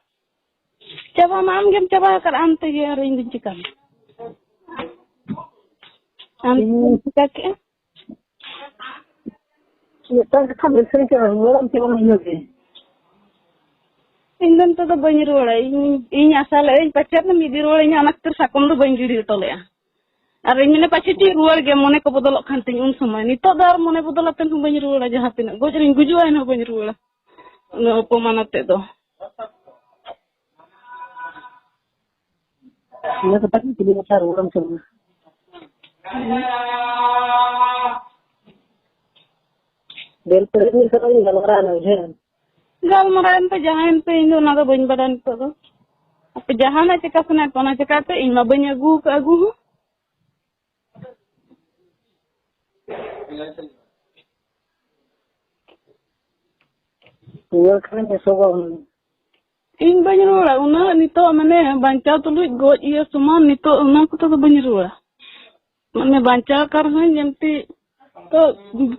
ᱪᱟᱵᱟ ᱢᱟ ᱟᱢ ᱜᱮᱢ ᱪᱟᱵᱟ ᱟᱠᱟᱫ, ᱟᱢ ᱛᱮᱜᱮ, ᱟᱨ ᱤᱧ ᱫᱚᱧ ᱪᱤᱠᱟᱹᱭᱟ? ᱟᱢ ᱤᱧ ᱪᱤᱠᱟᱹ ᱠᱮᱜᱼᱟ? ᱢᱤᱫᱴᱟᱝ ᱠᱟᱛᱷᱟ ᱢᱮᱱ ᱥᱟᱱᱟᱧ ᱠᱟᱱᱟ, ᱨᱩᱣᱟᱹᱲᱟᱢ ᱥᱮ ᱵᱟᱝ ᱤᱱᱟᱹ ᱜᱮ᱾ ᱤᱧ ᱫᱚ ᱱᱤᱛᱚᱜ ᱫᱚ ᱵᱟᱹᱧ ᱨᱩᱣᱟᱹᱲᱟ᱾ ᱤᱧ, ᱤᱧ ᱟᱥᱟ ᱞᱮᱫᱟᱹᱧ ᱯᱟᱪᱮᱫ ᱢᱤᱫ ᱫᱤᱱ ᱨᱩᱣᱟᱹᱲᱤᱧᱟ, ᱚᱱᱟ ᱠᱷᱟᱹᱛᱤᱨ ᱥᱟᱠᱚᱢ ᱫᱚ ᱵᱟᱹᱧ ᱜᱤᱰᱤ ᱦᱚᱴᱚ ᱞᱮᱫᱼᱟ᱾ ᱟᱨ ᱤᱧ ᱢᱮᱱᱟ ᱯᱟᱪᱮᱫ ᱪᱚᱧ ᱨᱩᱣᱟᱹᱲ ᱜᱮ, ᱢᱚᱱᱮ ᱠᱚ ᱵᱚᱫᱚᱞᱚᱜ ᱠᱷᱟᱱ ᱛᱤᱧ ᱩᱱ ᱥᱚᱢᱚᱭ᱾ ᱱᱤᱛᱚᱜ ᱫᱚ ᱟᱨ ᱢᱚᱱᱮ ᱵᱚᱫᱚᱞ ᱟᱛᱮᱫ ᱦᱚᱸ ᱵᱟᱹᱧ ᱨᱩᱣᱟᱹᱲᱟ, ᱡᱟᱦᱟᱸ ᱛᱤᱱᱟᱹᱜ ᱜᱚᱡ ᱨᱤᱧ ᱜᱩᱡᱩᱜᱼᱟ ᱮᱱᱦᱚᱸ ᱵᱟᱹᱧ ᱨᱩᱣᱟᱹᱲᱟ᱾ ᱩᱱᱟᱹᱜ ᱚᱯᱚᱢᱟᱱ ᱟᱛᱮᱫ ᱫᱚ᱾ ᱤᱱᱟᱹ ᱠᱟᱛᱷᱟ ᱜᱮ ᱠᱩᱞᱤ ᱠᱟᱛᱷᱟ ᱨᱩᱣᱟᱹᱲᱟᱢ ᱥᱮ ᱵᱟᱝ? ᱵᱮᱞ ᱯᱮᱨᱮᱡ ᱢᱤᱫ ᱥᱟᱶ ᱤᱧ ᱜᱟᱞᱢᱟᱨᱟᱣ ᱮᱱᱟ, ᱵᱩᱡᱷᱟᱹᱣ? ᱜᱟᱞᱢᱟᱨᱟᱣ ᱮᱱ ᱯᱮ, ᱡᱟᱦᱟᱸᱭᱮᱱ ᱯᱮ, ᱤᱧ ᱫᱚ ᱚᱱᱟ ᱫᱚ ᱵᱟᱹᱧ ᱵᱟᱰᱟᱭᱟ ᱱᱤᱛᱚᱜ ᱫᱚ᱾ ᱟᱯᱮ ᱡᱟᱦᱟᱱᱟᱜ ᱪᱮᱠᱟ ᱥᱟᱱᱟᱭᱮᱫ ᱯᱮ, ᱚᱱᱟ ᱪᱮᱠᱟᱭ ᱯᱮ, ᱤᱧ ᱢᱟ ᱵᱟᱹᱧ ᱟᱹᱜᱩ ᱟᱠᱟᱫ ᱟᱹᱜᱩ ᱦᱚᱸ᱾ ᱨᱩᱣᱟᱹᱲ ᱠᱷᱟᱱᱮᱢ ᱵᱮᱥᱚᱜᱚᱜ ᱦᱩᱱᱟᱹᱝ᱾ ᱤᱧ ᱵᱟᱹᱧ ᱨᱩᱣᱟᱹᱲᱟ, ᱩᱱᱟᱹᱜ ᱱᱤᱛᱚᱜ ᱢᱟᱱᱮ ᱵᱟᱧᱪᱟᱣ ᱛᱩᱞᱩᱡ ᱜᱚᱡ ᱤᱭᱟᱹ ᱥᱚᱢᱟᱱ, ᱱᱤᱛᱚᱜ ᱚᱱᱟ ᱠᱚᱛᱮ ᱫᱚ ᱵᱟᱹᱧ ᱨᱩᱣᱟᱹᱲᱟ᱾ ᱢᱟᱱᱮ ᱵᱟᱧᱪᱟᱣ ᱠᱟᱱ ᱨᱮᱦᱚᱸᱧ ᱮᱢᱛᱤ, ᱛᱚ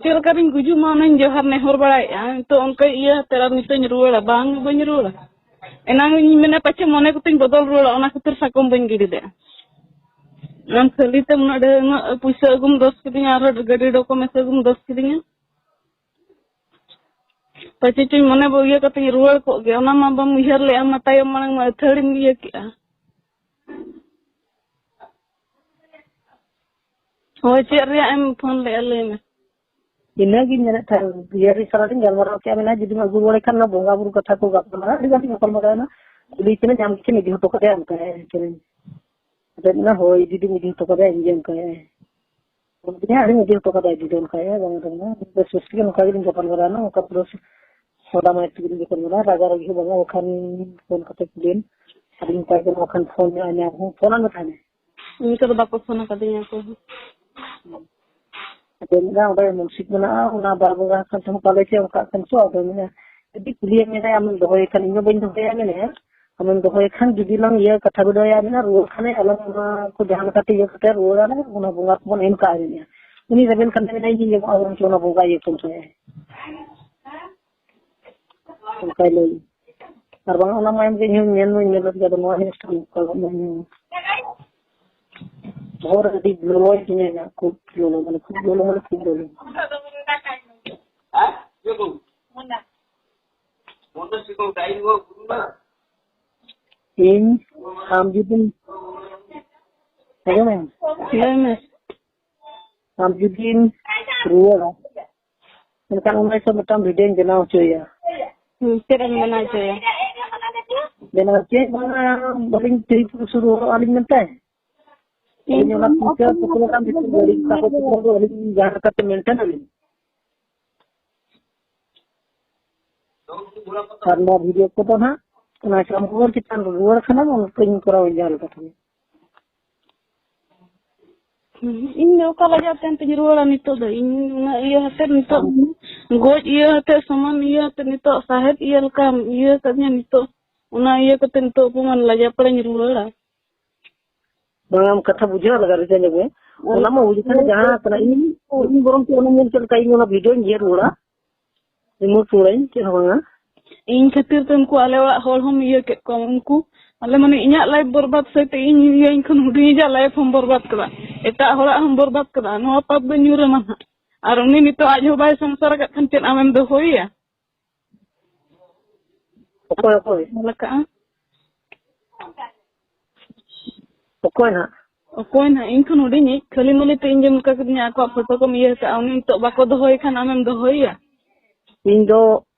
ᱪᱮᱫ ᱞᱮᱠᱟ ᱨᱤᱧ ᱜᱩᱡᱩᱜ ᱢᱟ ᱚᱱᱟᱧ ᱡᱚᱦᱟᱨ ᱱᱮᱦᱚᱨ ᱵᱟᱲᱟᱭᱮᱫᱼᱟ, ᱱᱤᱛᱚᱜ ᱚᱱᱠᱟ ᱤᱭᱟᱹ ᱦᱟᱛᱮ ᱟᱨ ᱱᱤᱛᱚᱜ ᱤᱧ ᱨᱩᱣᱟᱹᱲᱟ, ᱵᱟᱝ ᱵᱟᱹᱧ ᱨᱩᱣᱟᱹᱲᱟ᱾ ᱮᱱᱟᱝ ᱤᱧ ᱢᱮᱱᱟ ᱯᱟᱪᱷᱮ ᱢᱚᱱᱮ ᱠᱚᱛᱮᱧ ᱵᱚᱫᱚᱞ ᱨᱩᱣᱟᱹᱲᱟ, ᱚᱱᱟ ᱠᱷᱟᱹᱛᱤᱨ ᱥᱟᱠᱚᱢ ᱵᱟᱹᱧ ᱜᱤᱰᱤ ᱞᱮᱫᱼᱟ᱾ ᱟᱢ ᱠᱷᱟᱹᱞᱤ ᱛᱮ ᱩᱱᱟᱹᱜ ᱰᱷᱮᱨ, ᱩᱱᱟᱹᱜ ᱯᱩᱭᱥᱟᱹ ᱟᱹᱜᱩᱢ ᱫᱚᱥ ᱠᱤᱫᱤᱧᱟ, ᱟᱨᱦᱚᱸ ᱜᱟᱹᱰᱤ documents ᱟᱹᱜᱩᱢ ᱫᱚᱥ ᱠᱤᱫᱤᱧᱟ᱾ ᱯᱟᱪᱮ ᱪᱚᱧ ᱢᱚᱱᱮ ᱵᱚ ᱤᱭᱟᱹ ᱠᱟᱛᱮᱧ ᱨᱩᱣᱟᱹᱲ ᱠᱚᱜ ᱜᱮ, ᱚᱱᱟ ᱢᱟ ᱵᱟᱢ ᱩᱭᱦᱟᱹᱨ ᱞᱮᱫᱼᱟ, ᱚᱱᱟ ᱛᱟᱭᱚᱢ ᱢᱟᱲᱟᱝ ᱢᱟ ᱟᱹᱛᱷᱟᱹᱲᱤᱢ ᱤᱭᱟᱹ ᱠᱮᱜᱼᱟ᱾ ᱦᱳᱭ, ᱪᱮᱫ ᱨᱮᱭᱟᱜ ᱮᱢ ᱯᱷᱳᱱ ᱞᱮᱫᱼᱟ, ᱞᱟᱹᱭ ᱢᱮ᱾ ᱤᱱᱟᱹᱜᱤᱧ ᱢᱮᱱᱮᱫ ᱛᱟᱦᱮᱸᱫ, ᱤᱭᱟᱹ ᱨᱮ ᱥᱟᱞᱟᱜ ᱤᱧ ᱜᱟᱞᱢᱟᱨᱟᱣ ᱠᱮᱜᱼᱟ, ᱢᱮᱱᱟ ᱡᱩᱫᱤᱢ ᱟᱹᱜᱩ ᱨᱩᱣᱟᱹᱲ ᱠᱷᱟᱱ ᱚᱱᱟ ᱵᱚᱸᱜᱟ ᱵᱩᱨᱩ ᱠᱟᱛᱷᱟ ᱠᱚ ᱜᱟᱯᱟᱞᱢᱟᱨᱟᱣ, ᱟᱹᱰᱤ ᱜᱟᱱ ᱤᱧ ᱜᱟᱯᱟᱞᱢᱟᱨᱟᱣ ᱮᱱᱟ, ᱠᱩᱞᱤ ᱠᱟᱹᱱᱟᱹᱧ, ᱟᱢ ᱜᱮᱪᱚᱢ ᱤᱫᱤ ᱦᱚᱴᱚ ᱠᱟᱫᱮᱭᱟ, ᱚᱱᱠᱟ ᱠᱟᱹᱱᱟᱹᱧ᱾ ᱟᱫᱚ ᱢᱮᱱᱟ, ᱦᱳᱭ, ᱤᱫᱤ ᱫᱩᱧ ᱤᱫᱤ ᱦᱚᱴᱚ ᱠᱟᱫᱟ, ᱤᱧ ᱜᱮ ᱚᱱᱠᱟᱭᱟᱭ᱾ ᱟᱫᱚᱧ ᱢᱮᱱᱟ, ᱟᱹᱞᱤᱧ ᱤᱫᱤ ᱦᱚᱴᱚ ᱠᱟᱫᱟ, ᱤᱫᱤ ᱫᱚ ᱚᱱᱠᱟᱭᱟᱭ, ᱵᱟᱝ ᱫᱚ ᱵᱟᱝ᱾ ᱵᱮᱥ ᱵᱮᱥ ᱛᱮᱜᱮ ᱱᱚᱝᱠᱟ ᱜᱮᱞᱤᱧ ᱜᱟᱯᱟᱞ ᱢᱟᱨᱟᱣ ᱮᱱᱟ, ᱚᱱᱠᱟ ᱯᱩᱨᱟᱹ ᱦᱚᱞᱟ ᱢᱟᱦᱫᱮᱨ ᱛᱮᱜᱮ ᱞᱤᱧ ᱜᱟᱯᱟᱞ ᱢᱟᱨᱟᱣ, ᱨᱟᱜᱟ ᱨᱟᱜᱤ ᱦᱚᱸ ᱵᱟᱝᱟ, ᱵᱟᱠᱷᱟᱱ ᱯᱷᱳᱱ ᱠᱟᱛᱮ ᱠᱩᱞᱤᱭᱮᱢ᱾ ᱟᱫᱚᱧ ᱢᱮᱛᱟᱭ ᱠᱟᱱᱟ, ᱵᱟᱠᱷᱟᱱ ᱯᱷᱳᱱ ᱧᱚᱜ ᱟᱭ ᱢᱮ, ᱟᱨᱦᱚᱸ ᱯᱷᱳᱱ ᱟᱭ ᱢᱮ ᱛᱟᱦᱞᱮ᱾ ᱩᱱᱠᱩ ᱫᱚ ᱵᱟᱠᱚ ᱯᱷᱳᱱ ᱟᱠᱟᱫᱤᱧᱟ ᱚᱠᱚᱭ ᱦᱚᱸ᱾ ᱟᱫᱚ ᱢᱮᱱᱟ, ᱚᱸᱰᱮ ᱢᱟᱱᱥᱤᱠ ᱢᱮᱱᱟᱜᱼᱟ, ᱚᱱᱟ ᱵᱟᱨ ᱵᱚᱸᱜᱟ ᱠᱟᱱ ᱛᱮᱦᱚᱸ ᱯᱟᱞᱮ ᱪᱮᱫ ᱚᱱᱠᱟᱜ ᱠᱟᱱ ᱪᱚ᱾ ᱟᱫᱚ ᱢᱮᱱᱟ, ᱡᱩᱫᱤ ᱠᱩᱞᱤᱭᱮᱫ ᱢᱮᱭᱟ, ᱟᱢᱮᱢ ᱫᱚᱦᱚᱭᱮ ᱠᱷᱟᱱ, ᱤᱧ ᱦᱚᱸ ᱵᱟᱹᱧ ᱫᱚᱦᱚᱭᱟ, ᱢᱮᱱᱮᱫᱼᱟ, ᱟᱢᱮᱢ ᱫᱚᱦᱚᱭᱮ ᱠᱷᱟᱱ ᱡᱩᱫᱤ ᱞᱟᱝ ᱤᱭᱟᱹ ᱠᱟᱛᱷᱟ ᱵᱤᱰᱟᱹᱣᱭᱟ, ᱢᱮᱱᱟ, ᱨᱩᱣᱟᱹᱲ ᱠᱷᱟᱱᱮ ᱟᱞᱟᱝ ᱚᱱᱟ ᱠᱚ ᱡᱟᱦᱟᱸ ᱞᱮᱠᱟᱛᱮ ᱤᱭᱟᱹ ᱠᱟᱛᱮ ᱨᱩᱣᱟᱹᱲ ᱟᱞᱮ, ᱚᱱᱟ ᱵᱚᱸᱜᱟ ᱠᱚᱵᱚᱱ ᱮᱢ ᱠᱟᱜᱼᱟ, ᱢᱮᱱᱮᱫᱼᱟ᱾ ᱩᱱᱤ ᱨᱮᱵᱮᱱ ᱠᱷᱟᱱ ᱢᱮᱱᱟ, ᱤᱧ ᱧᱟᱢᱚᱜᱼᱟ, ᱵᱚᱨᱚᱝ ᱪᱚ ᱚᱱᱟ ᱵᱚᱸᱜᱟ ᱤᱭᱟᱹ ᱠᱚ ᱮᱢ ᱠᱟᱭᱟ᱾ ᱚᱱᱠᱟᱭ ᱞᱟᱹᱭ᱾ ᱟᱨ ᱵᱟᱝ, ᱚᱱᱟ ᱢᱟ ᱮᱢ ᱜᱮ, ᱤᱧ ᱦᱚᱸᱧ ᱧᱮᱞ ᱢᱟᱧ ᱧᱮᱞ ᱞᱮᱫ ᱜᱮ, ᱟᱫᱚ ᱱᱚᱣᱟ ᱡᱤᱱᱤᱥ ᱴᱟᱜ ᱱᱚᱝᱠᱟ ᱜᱚᱫ ᱱᱟ, ᱤᱧ ᱦᱚᱸ᱾ ᱵᱚᱦᱚᱜ ᱨᱮ ᱟᱹᱰᱤ ᱞᱚᱞᱚᱭ ᱛᱤᱧᱟᱹ ᱤᱧᱟᱹᱜ, ᱠᱷᱩᱵ ᱞᱚᱞᱚ, ᱢᱟᱱᱮ ᱠᱷᱩᱵ ᱞᱚᱞᱚ, ᱢᱟᱱᱮ ᱠᱷᱩᱵ ᱞᱚᱞᱚ᱾ ᱤᱧ, ᱟᱢ ᱡᱩᱫᱤᱢ, ᱟᱸᱡᱚᱢ ᱢᱮ᱾ ᱞᱟᱹᱭ ᱢᱮ᱾ ᱟᱢ ᱡᱩᱫᱤᱢ ᱨᱩᱣᱟᱹᱲᱟ, ᱮᱱᱠᱷᱟᱱ ᱚᱱᱟ ᱦᱤᱥᱟᱹᱵ ᱢᱤᱫᱴᱟᱝ ᱵᱷᱤᱰᱤᱭᱳᱧ ᱵᱮᱱᱟᱣ ᱦᱚᱪᱚᱭᱟ᱾ ᱦᱩᱸ, ᱪᱮᱫ ᱮᱢ ᱵᱮᱱᱟᱣ ᱦᱚᱪᱚᱭᱟ? ᱵᱮᱱᱟᱣ ᱪᱮᱫ ᱵᱟᱝᱟ, ᱵᱟᱹᱞᱤᱧ ᱴᱷᱤᱠ ᱥᱩᱨᱩ ᱦᱚᱨᱚᱜ ᱟᱹᱞᱤᱧ ᱢᱮᱱᱛᱮ᱾ ᱟᱹᱞᱤᱧ ᱚᱱᱟ ᱯᱩᱭᱥᱟᱹ ᱯᱚᱭᱥᱟ ᱯᱚᱭᱥᱟ ᱠᱟᱱ ᱵᱷᱤᱛᱤᱨ ᱨᱮ ᱟᱹᱞᱤᱧ ᱛᱟᱠᱚ ᱯᱚᱭᱥᱟ ᱫᱚ ᱟᱹᱞᱤᱧ ᱡᱟᱦᱟᱸ ᱞᱮᱠᱟᱛᱮ ᱢᱮᱱᱴᱮᱱ ᱟᱹᱞᱤᱧ᱾ ᱟᱨ ᱱᱚᱣᱟ ᱵᱷᱤᱰᱤᱭᱳ ᱠᱚᱫᱚ ᱱᱟᱦᱟᱜ ᱚᱱᱟ ᱠᱟᱹᱢᱤ ᱨᱩᱣᱟᱹᱲ ᱪᱮᱛᱟᱱ ᱨᱮ ᱨᱩᱣᱟᱹᱲ ᱠᱷᱟᱱᱮᱢ, ᱚᱱᱠᱟᱧ ᱠᱚᱨᱟᱣ ᱡᱟᱦᱟᱸ ᱞᱮᱠᱟ ᱛᱮᱜᱮ᱾ ᱤᱧ ᱫᱚ ᱚᱠᱟ ᱞᱟᱡᱟᱣ ᱛᱮ ᱮᱱᱛᱮᱧ ᱨᱩᱣᱟᱹᱲᱟ ᱱᱤᱛᱚᱜ ᱫᱚ? ᱤᱧ ᱩᱱᱟᱹᱜ ᱤᱭᱟᱹ ᱦᱟᱛᱮᱫ ᱱᱤᱛᱚᱜ ᱜᱚᱡ ᱤᱭᱟᱹ ᱦᱟᱛᱮᱫ, ᱥᱚᱢᱟᱱ ᱤᱭᱟᱹ ᱦᱟᱛᱮᱫ, ᱱᱤᱛᱚᱜ ᱥᱟᱦᱮᱫ ᱤᱭᱟᱹ ᱞᱮᱠᱟ ᱤᱭᱟᱹ ᱠᱟᱫᱤᱧᱟ ᱱᱤᱛᱚᱜ᱾ ᱚᱱᱟ ᱤᱭᱟᱹ ᱠᱟᱛᱮ ᱱᱤᱛᱚᱜ ᱚᱯᱚᱢᱟᱱ ᱞᱟᱡᱟ ᱯᱟᱲᱟᱧ ᱨᱩᱣᱟᱹᱲᱟ᱾ ᱵᱟᱝ, ᱟᱢ ᱠᱟᱛᱷᱟ ᱵᱩᱡᱷᱟᱹᱣ ᱞᱟᱜᱟᱣ ᱨᱮ ᱡᱟᱦᱟᱸ ᱠᱟᱱᱟ, ᱤᱧ, ᱤᱧ ᱵᱚᱨᱚᱝ ᱪᱮᱫ ᱚᱱᱟ ᱧᱮᱞ ᱪᱮᱫ ᱞᱮᱠᱟ ᱤᱧ ᱚᱱᱟ ᱵᱷᱤᱰᱤᱭᱳᱧ ᱧᱮᱞ ᱨᱩᱣᱟᱹᱲᱟ᱾ ᱤᱧ ᱠᱷᱟᱹᱛᱤᱨ ᱛᱮ ᱩᱱᱠᱩ ᱟᱞᱮ ᱚᱲᱟᱜ ᱦᱚᱲ ᱦᱚᱸᱢ ᱤᱭᱟᱹ ᱠᱮᱫ ᱠᱚᱣᱟ᱾ ᱩᱱᱠᱩ, ᱟᱞᱮ ᱢᱟᱱᱮ ᱤᱧᱟᱹᱜ ᱞᱟᱭᱤᱯᱷ ᱵᱚᱨᱵᱟᱫ ᱥᱟᱹᱭᱛᱮ ᱤᱧ ᱤᱭᱟᱹ, ᱤᱧ ᱠᱷᱚᱱ ᱦᱩᱰᱤᱧᱤᱡᱟᱜ ᱞᱟᱭᱤᱯᱷ ᱦᱚᱸᱢ ᱵᱚᱨᱵᱟᱫ ᱠᱮᱫᱟ, ᱮᱴᱟᱜ ᱦᱚᱲᱟᱜ ᱦᱚᱸᱢ ᱵᱚᱨᱵᱟᱫ ᱠᱮᱫᱟ᱾ ᱱᱚᱣᱟ ᱯᱟᱯ ᱫᱚ ᱧᱩᱨ ᱟᱢᱟ ᱦᱟᱸᱜ᱾ ᱟᱨ ᱩᱱᱤ ᱱᱤᱛᱚᱜ ᱟᱡ ᱦᱚᱸ ᱵᱟᱭ ᱥᱚᱝᱥᱟᱨ ᱟᱠᱟᱫ ᱠᱷᱟᱱ ᱪᱮᱫ ᱟᱢᱮᱢ ᱫᱚᱦᱚᱭᱮᱭᱟ? ᱚᱠᱚᱭ, ᱚᱠᱚᱭ? ᱧᱮᱞ ᱟᱠᱟᱫᱼᱟ᱾ ᱚᱠᱚᱭ ᱱᱟᱜ? ᱚᱠᱚᱭ ᱱᱟᱜ? ᱤᱧ ᱠᱷᱚᱱ ᱦᱩᱰᱤᱧᱤᱡ, ᱠᱷᱟᱹᱞᱤ ᱢᱟᱹᱞᱤ ᱛᱮ ᱤᱧ ᱡᱮ ᱱᱚᱝᱠᱟ ᱠᱟᱹᱫᱤᱧᱟ, ᱟᱠᱚᱣᱟᱜ ᱯᱷᱳᱴᱳ ᱠᱚᱢ ᱤᱭᱟᱹ ᱟᱠᱟᱫᱼᱟ, ᱩᱱᱤ ᱱᱤᱛᱚᱜ ᱵᱟᱠᱚ ᱫᱚᱦᱚᱭ ᱠᱷᱟᱱ ᱟᱢᱮᱢ ᱫᱚᱦᱚᱭᱮᱭᱟ? ᱤᱧ ᱫᱚ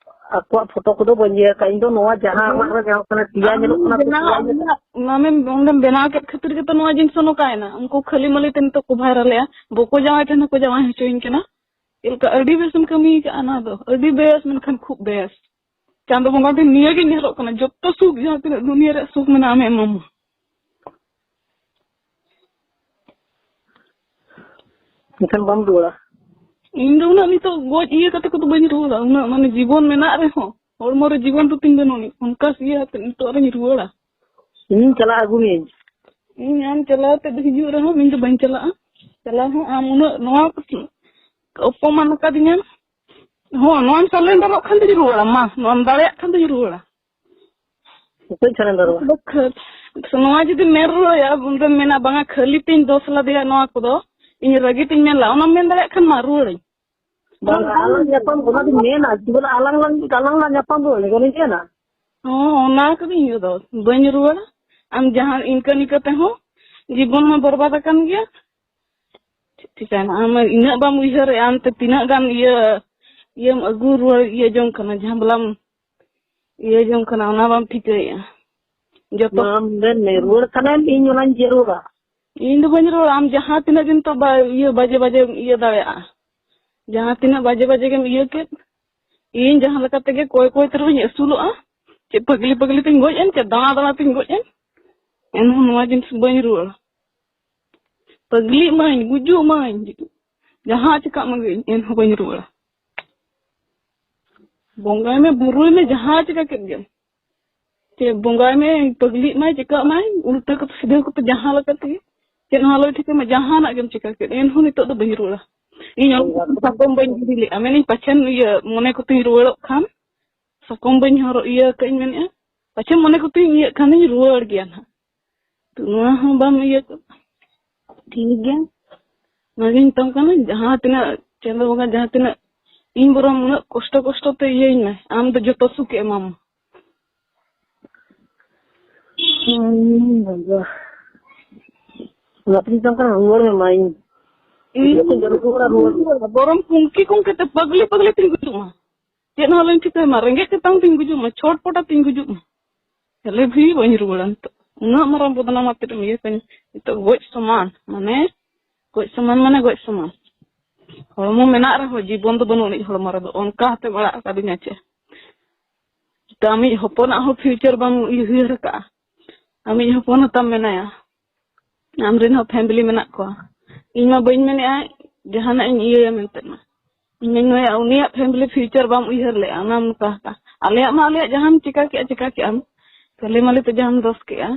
ᱟᱠᱚᱣᱟᱜ ᱯᱷᱳᱴᱳ ᱠᱚᱫᱚ ᱵᱟᱹᱧ ᱧᱮᱞ ᱟᱠᱟᱫ᱾ ᱤᱧ ᱫᱚ ᱱᱚᱣᱟ ᱡᱟᱦᱟᱸ ᱚᱲᱟᱜ ᱨᱮ ᱡᱟᱦᱟᱸ ᱠᱟᱱᱟ, ᱥᱮᱭᱟ ᱧᱮᱞᱚᱜ ᱠᱟᱱᱟ, ᱵᱮᱱᱟᱣ, ᱥᱮᱭᱟ ᱧᱮᱞᱚᱜ ᱠᱟᱱᱟ᱾ ᱚᱱᱟ ᱢᱮᱢ, ᱚᱸᱰᱮᱢ ᱵᱮᱱᱟᱣ ᱠᱮᱫ ᱠᱷᱟᱹᱛᱤᱨ ᱜᱮᱛᱚ ᱱᱚᱣᱟ ᱡᱤᱱᱤᱥ ᱱᱚᱝᱠᱟᱭᱮᱱᱟ᱾ ᱩᱱᱠᱩ ᱠᱷᱟᱹᱞᱤ ᱢᱟᱹᱞᱤ ᱛᱮ ᱱᱤᱛᱚᱜ ᱠᱚ ᱵᱷᱟᱭᱨᱟᱞᱮᱜᱼᱟ᱾ ᱵᱚᱠᱚ ᱡᱟᱶᱟᱭ ᱴᱷᱮᱱ ᱦᱚᱸᱠᱚ ᱡᱟᱶᱟᱭ ᱦᱚᱪᱚᱭᱤᱧ ᱠᱟᱱᱟ᱾ ᱪᱮᱫ ᱞᱮᱠᱟ ᱟᱹᱰᱤ ᱵᱮᱥ ᱮᱢ ᱠᱟᱹᱢᱤ ᱟᱠᱟᱫᱼᱟ, ᱚᱱᱟ ᱫᱚ ᱟᱹᱰᱤ ᱵᱮᱥ, ᱢᱮᱱᱠᱷᱟᱱ ᱠᱷᱩᱵ ᱵᱮᱥ᱾ ᱪᱟᱸᱫᱚ ᱵᱚᱸᱜᱟ ᱴᱷᱮᱱ ᱱᱤᱭᱟᱹ ᱜᱮ ᱧᱮᱞᱚᱜ ᱠᱟᱱᱟ, ᱡᱚᱛᱚ ᱥᱩᱠ ᱡᱟᱦᱟᱸ ᱛᱤᱱᱟᱹᱜ ᱫᱩᱱᱤᱭᱟᱹ ᱨᱮᱭᱟᱜ ᱥᱩᱠ ᱢᱮᱱᱟᱜᱼᱟ, ᱟᱢᱮ ᱮᱢᱟᱢᱟ᱾ ᱮᱱᱠᱷᱟᱱ ᱵᱟᱢ ᱨᱩᱣᱟᱹᱲᱟ? ᱤᱧ ᱫᱚ ᱩᱱᱟᱹᱜ ᱱᱤᱛᱚᱜ ᱜᱚᱡ ᱤᱭᱟᱹ ᱠᱟᱛᱮ ᱠᱚᱫᱚ ᱵᱟᱹᱧ ᱨᱩᱣᱟᱹᱲᱟ᱾ ᱩᱱᱟᱹᱜ ᱢᱟᱱᱮ ᱡᱤᱵᱚᱱ ᱢᱮᱱᱟᱜ ᱨᱮᱦᱚᱸ, ᱦᱚᱲᱢᱚ ᱨᱮ ᱡᱤᱵᱚᱱ ᱫᱚ ᱛᱤᱧ ᱵᱟᱹᱱᱩᱜ ᱟᱹᱱᱤᱡ, ᱚᱱᱠᱟ ᱤᱭᱟᱹ ᱠᱟᱛᱮ ᱱᱤᱛᱚᱜ ᱟᱨᱤᱧ ᱨᱩᱣᱟᱹᱲᱟ? ᱤᱧᱤᱧ ᱪᱟᱞᱟᱜ ᱟᱹᱜᱩ ᱢᱤᱭᱟᱹᱧ᱾ ᱤᱧ ᱟᱢ ᱪᱟᱞᱟᱣ ᱛᱮ ᱦᱤᱡᱩᱜ ᱨᱮᱦᱚᱸ ᱤᱧ ᱫᱚ ᱵᱟᱹᱧ ᱪᱟᱞᱟᱜᱼᱟ᱾ ᱪᱟᱞᱟᱣ ᱦᱚᱸ ᱟᱢ ᱩᱱᱟᱹᱜ ᱱᱚᱣᱟ ᱚᱯᱚᱢᱟᱱ ᱟᱠᱟᱫᱤᱧᱟᱢ᱾ ᱦᱚᱸ, ᱱᱚᱣᱟᱢ surrenderᱚᱜ ᱠᱷᱟᱱ ᱫᱚᱧ ᱨᱩᱣᱟᱹᱲᱟ, ᱢᱟ, ᱱᱚᱣᱟᱢ ᱫᱟᱲᱮᱭᱟᱜ ᱠᱷᱟᱱ ᱫᱚᱧ ᱨᱩᱣᱟᱹᱲᱟ᱾ ᱚᱠᱚᱭ surrenderᱚᱜᱼᱟ? ᱟᱫᱚ ᱠᱷᱟᱹ-, ᱱᱚᱣᱟ ᱡᱩᱫᱤ ᱢᱮᱱ ᱨᱩᱣᱟᱹᱲᱟ, ᱩᱱᱫᱚᱢ ᱢᱮᱱᱟ, "ᱵᱟᱝᱟ, ᱠᱷᱟᱹᱞᱤ ᱛᱮᱧ ᱫᱳᱥ ᱞᱟᱫᱮᱭᱟ ᱱᱚᱣᱟ ᱠᱚᱫᱚ, ᱤᱧ ᱨᱟᱹᱜᱤ ᱛᱮᱧ ᱢᱮᱱ ᱞᱮᱫᱟ", ᱚᱱᱟᱢ ᱢᱮᱱ ᱫᱟᱲᱮᱭᱟᱜ ᱠᱷᱟᱱ ᱢᱟ, ᱨᱩᱣᱟᱹᱲᱟᱹᱧ᱾ ᱵᱟᱝ, ᱟᱞᱟᱝ ᱧᱟᱯᱟᱢ, ᱚᱱᱟ ᱫᱚᱧ ᱢᱮᱱᱟ, ᱡᱮ ᱵᱚᱞᱮ ᱟᱞᱟᱝ ᱞᱟᱝ, ᱟᱞᱟᱝ ᱞᱟᱝ ᱧᱟᱯᱟᱢ ᱨᱩᱣᱟᱹᱲ ᱞᱮᱱ ᱜᱮ, ᱚᱱᱟᱧ ᱢᱮᱱᱟ᱾ ᱦᱚᱸ, ᱚᱱᱟ ᱠᱚᱫᱚ ᱤᱧ ᱫᱚ ᱵᱟᱹᱧ ᱨᱩᱣᱟᱹᱲᱟ᱾ ᱟᱢ ᱡᱟᱦᱟᱸ ᱤᱱᱠᱟᱹ ᱱᱤᱠᱟᱹ ᱛᱮᱦᱚᱸ ᱡᱤᱵᱚᱱ ᱢᱟ ᱵᱚᱨᱵᱟᱫ ᱟᱠᱟᱱ ᱜᱮᱭᱟ᱾ ᱪᱮᱫ ᱪᱤᱠᱟᱹᱭᱮᱱᱟ? ᱟᱢ ᱤᱱᱟᱹᱜ ᱵᱟᱢ ᱩᱭᱦᱟᱹᱨᱮᱜᱼᱟ, ᱟᱢ ᱛᱮ ᱛᱤᱱᱟᱹᱜ ᱜᱟᱱ ᱤᱭᱟᱹ, ᱤᱭᱟᱹᱢ ᱟᱹᱜᱩ ᱨᱩᱣᱟᱹᱲ ᱤᱭᱟᱹ ᱡᱚᱝ ᱠᱟᱱᱟ, ᱡᱟᱦᱟᱸ ᱵᱚᱞᱟᱢ ᱤᱭᱟᱹ ᱡᱚᱝ ᱠᱟᱱᱟ, ᱚᱱᱟ ᱵᱟᱢ ᱴᱷᱤᱠᱟᱹᱭᱮᱜᱼᱟ᱾ ᱡᱚᱛᱚ ᱢᱟᱢ ᱢᱮᱱ ᱢᱮ, ᱨᱩᱣᱟᱹᱲ ᱠᱷᱟᱱᱮᱢ, ᱤᱧ ᱚᱱᱟᱧ ᱡᱟᱹᱨᱩᱲᱟ᱾ ᱤᱧ ᱫᱚ ᱵᱟᱹᱧ ᱨᱩᱣᱟᱹᱲᱟ᱾ ᱟᱢ ᱡᱟᱦᱟᱸ ᱛᱤᱱᱟᱹᱜ ᱫᱤᱱ ᱛᱚ ᱵᱟ-, ᱤᱭᱟᱹ ᱵᱟᱡᱮ ᱵᱟᱡᱮᱢ ᱤᱭᱟᱹ ᱫᱟᱲᱮᱭᱟᱜᱼᱟ, ᱡᱟᱦᱟᱸ ᱛᱤᱱᱟᱹᱜ ᱵᱟᱡᱮ ᱵᱟᱡᱮ ᱜᱮᱢ ᱤᱭᱟᱹ ᱠᱮᱫ, ᱤᱧ ᱡᱟᱦᱟᱸ ᱞᱮᱠᱟ ᱛᱮᱜᱮ ᱠᱚᱭ ᱠᱚᱭ ᱛᱮ ᱨᱮᱦᱚᱸᱧ ᱟᱹᱥᱩᱞᱚᱜᱼᱟ, ᱪᱮᱫ ᱯᱟᱹᱜᱽᱞᱤ ᱯᱟᱹᱜᱽᱞᱤ ᱛᱤᱧ ᱜᱚᱡ ᱮᱱ, ᱪᱮᱫ ᱫᱟᱬᱟ ᱫᱟᱬᱟ ᱛᱤᱧ ᱜᱚᱡ ᱮᱱ, ᱮᱱᱦᱚᱸ ᱱᱚᱣᱟ ᱡᱤᱱᱤᱥ ᱵᱟᱹᱧ ᱨᱩᱣᱟᱹᱲᱟ᱾ ᱯᱟᱹᱜᱽᱞᱤᱜ ᱢᱟᱹᱧ, ᱜᱩᱡᱩᱜ ᱢᱟᱹᱧ, ᱡᱟᱦᱟᱸ ᱪᱤᱠᱟᱜ ᱢᱟᱹᱧ, ᱮᱱᱦᱚᱸ ᱵᱟᱹᱧ ᱨᱩᱣᱟᱹᱲᱟ᱾ ᱵᱚᱸᱜᱟᱭ ᱢᱮ, ᱵᱩᱨᱩᱭ ᱢᱮ, ᱡᱟᱦᱟᱸ ᱪᱤᱠᱟ ᱠᱮᱫ ᱜᱮᱢ᱾ ᱪᱮᱫ ᱵᱚᱸᱜᱟᱭ ᱢᱮ, ᱯᱟᱹᱜᱽᱞᱤᱜ ᱢᱟᱭ, ᱪᱤᱠᱟᱜ ᱢᱟᱭ, ᱩᱞᱴᱟᱹ ᱠᱟᱛᱮ, ᱥᱤᱫᱷᱟᱹ ᱠᱟᱛᱮ, ᱡᱟᱦᱟᱸ ᱞᱮᱠᱟ ᱛᱮᱜᱮ, ᱪᱮᱫ ᱦᱚᱸ ᱟᱞᱚᱭ ᱴᱷᱤᱠᱟᱹ ᱢᱟ, ᱡᱟᱦᱟᱱᱟᱜ ᱜᱮᱢ ᱪᱤᱠᱟ ᱠᱮᱫ, ᱮᱱᱦᱚᱸ ᱱᱤᱛᱚᱜ ᱫᱚ ᱵᱟᱹᱧ ᱨᱩᱣᱟᱹᱲᱟ᱾ ᱤᱧ ᱚᱱᱟ ᱥᱟᱠᱚᱢ ᱵᱟᱹᱧ ᱜᱤᱰᱤ ᱞᱮᱫᱼᱟ, ᱢᱮᱱᱟᱹᱧ ᱯᱟᱪᱷᱮᱱ ᱤᱭᱟᱹ ᱢᱚᱱᱮ ᱠᱚᱛᱮᱧ ᱨᱩᱣᱟᱹᱲᱚᱜ ᱠᱷᱟᱱ, ᱥᱟᱠᱚᱢ ᱵᱟᱹᱧ ᱦᱚᱨᱚᱜ ᱤᱭᱟᱹ ᱠᱟᱜ ᱤᱧ ᱢᱮᱱᱮᱫᱼᱟ, ᱯᱟᱪᱷᱮ ᱢᱚᱱᱮ ᱠᱚᱛᱮᱧ ᱤᱭᱟᱹᱜ ᱠᱷᱟᱱ ᱫᱚᱧ ᱨᱩᱣᱟᱹᱲ ᱜᱮᱭᱟ ᱱᱟᱦᱟᱜ᱾ ᱛᱚ ᱱᱚᱣᱟ ᱦᱚᱸ ᱵᱟᱢ ᱤᱭᱟᱹ ᱠᱟᱜ, ᱴᱷᱤᱠ ᱜᱮᱭᱟ, ᱚᱱᱟᱜᱤᱧ ᱢᱮᱛᱟᱢ ᱠᱟᱱᱟ, ᱡᱟᱦᱟᱸ ᱛᱤᱱᱟᱹᱜ ᱪᱟᱸᱫᱚ ᱵᱚᱸᱜᱟ, ᱡᱟᱦᱟᱸ ᱛᱤᱱᱟᱹᱜ ᱤᱧ ᱵᱚᱨᱚᱢ ᱩᱱᱟᱹᱜ ᱠᱚᱥᱴᱚ ᱠᱚᱥᱴᱚ ᱛᱮ ᱤᱭᱟᱹᱧ ᱢᱮ, ᱟᱢ ᱫᱚ ᱡᱚᱛᱚ ᱥᱩᱠᱮ ᱮᱢᱟᱢᱟ᱾ ᱦᱩᱸ, ᱵᱟᱵᱟ᱾ ᱚᱱᱟᱛᱮᱧ ᱢᱮᱛᱟᱢ ᱠᱟᱱᱟ, ᱨᱩᱣᱟᱹᱲ ᱢᱮ ᱢᱟ, ᱤᱧ ᱤᱧ ᱵᱚᱨᱚᱢ ᱠᱩᱝᱠᱤ ᱠᱩᱝᱠᱤ ᱛᱮ ᱯᱟᱜᱽᱞᱤ ᱯᱟᱜᱽᱞᱤ ᱛᱤᱧ ᱜᱩᱡᱩᱜ ᱢᱟ᱾ ᱪᱮᱫ ᱦᱚᱸ ᱟᱞᱚᱧ ᱴᱷᱤᱠᱟᱹᱭ ᱢᱟ, ᱨᱮᱸᱜᱮᱡ ᱛᱮᱛᱟᱝ ᱛᱤᱧ ᱜᱩᱡᱩᱜ ᱢᱟ, ᱪᱷᱚᱴ ᱯᱚᱴᱟ ᱛᱤᱧ ᱜᱩᱡᱩᱜ ᱢᱟ, ᱦᱮᱞᱮ ᱵᱷᱤ ᱵᱟᱹᱧ ᱨᱩᱣᱟᱹᱲᱟ ᱱᱤᱛᱚᱜ᱾ ᱩᱱᱟᱹᱜ ᱢᱟᱨᱟᱝ ᱵᱚᱫᱱᱟᱢ ᱟᱛᱮᱫ ᱮᱢ ᱤᱭᱟᱹ ᱠᱟᱹᱧ, ᱱᱤᱛᱚᱜ ᱜᱚᱡ ᱥᱚᱢᱟᱱ, ᱢᱟᱱᱮ ᱜᱚᱡ ᱥᱚᱢᱟᱱ ᱢᱟᱱᱮ ᱜᱚᱡ ᱥᱚᱢᱟᱱ᱾ ᱦᱚᱲᱢᱚ ᱢᱮᱱᱟᱜ ᱨᱮᱦᱚᱸ ᱡᱤᱵᱚᱱ ᱫᱚ ᱵᱟᱹᱱᱩᱜ ᱟᱹᱱᱤᱡ ᱦᱚᱲᱢᱚ ᱨᱮᱫᱚ, ᱚᱱᱠᱟ ᱦᱟᱛᱮᱢ ᱟᱲᱟᱜ ᱟᱠᱟᱫᱤᱧᱟ ᱪᱮ? ᱛᱚ ᱟᱢᱤᱡ ᱦᱚᱯᱚᱱᱟᱜ ᱦᱚᱸ ᱯᱷᱤᱭᱩᱪᱟᱨ ᱵᱟᱢ ᱩᱭᱦᱟᱹᱨ ᱟᱠᱟᱫᱼᱟ᱾ ᱟᱢᱤᱡ ᱦᱚᱯᱚᱱ ᱦᱚᱸᱛᱟᱢ ᱢᱮᱱᱟᱭᱟ, ᱟᱢᱨᱮᱱ ᱦᱚᱸ ᱯᱷᱮᱢᱤᱞᱤ ᱢᱮᱱᱟᱜ ᱠᱚᱣᱟ᱾ ᱤᱧ ᱢᱟ ᱵᱟᱹᱧ ᱢᱮᱱᱮᱫᱼᱟ ᱡᱟᱦᱟᱱᱟᱜ ᱤᱧ ᱤᱭᱟᱹᱭᱟ ᱢᱮᱱᱛᱮ ᱢᱟ᱾ ᱤᱧ ᱢᱟᱧ ᱢᱮᱱᱮᱫᱼᱟ ᱩᱱᱤᱭᱟᱜ ᱯᱷᱮᱢᱤᱞᱤ ᱯᱷᱤᱭᱩᱪᱟᱨ ᱵᱟᱢ ᱩᱭᱦᱟᱹᱨ ᱞᱮᱫᱼᱟ, ᱚᱱᱟᱢ ᱢᱮᱛᱟ ᱦᱟᱠᱟᱫᱼᱟ᱾ ᱟᱞᱮᱭᱟᱜ ᱢᱟ ᱟᱞᱮᱭᱟᱜ ᱡᱟᱦᱟᱸᱢ ᱪᱤᱠᱟ ᱠᱮᱜᱼᱟ, ᱪᱤᱠᱟ ᱠᱮᱜᱼᱟᱢ, ᱠᱷᱟᱹᱞᱤ ᱢᱟᱹᱞᱤ ᱛᱮ ᱡᱟᱦᱟᱸᱢ ᱫᱚᱥ ᱠᱮᱜᱼᱟ᱾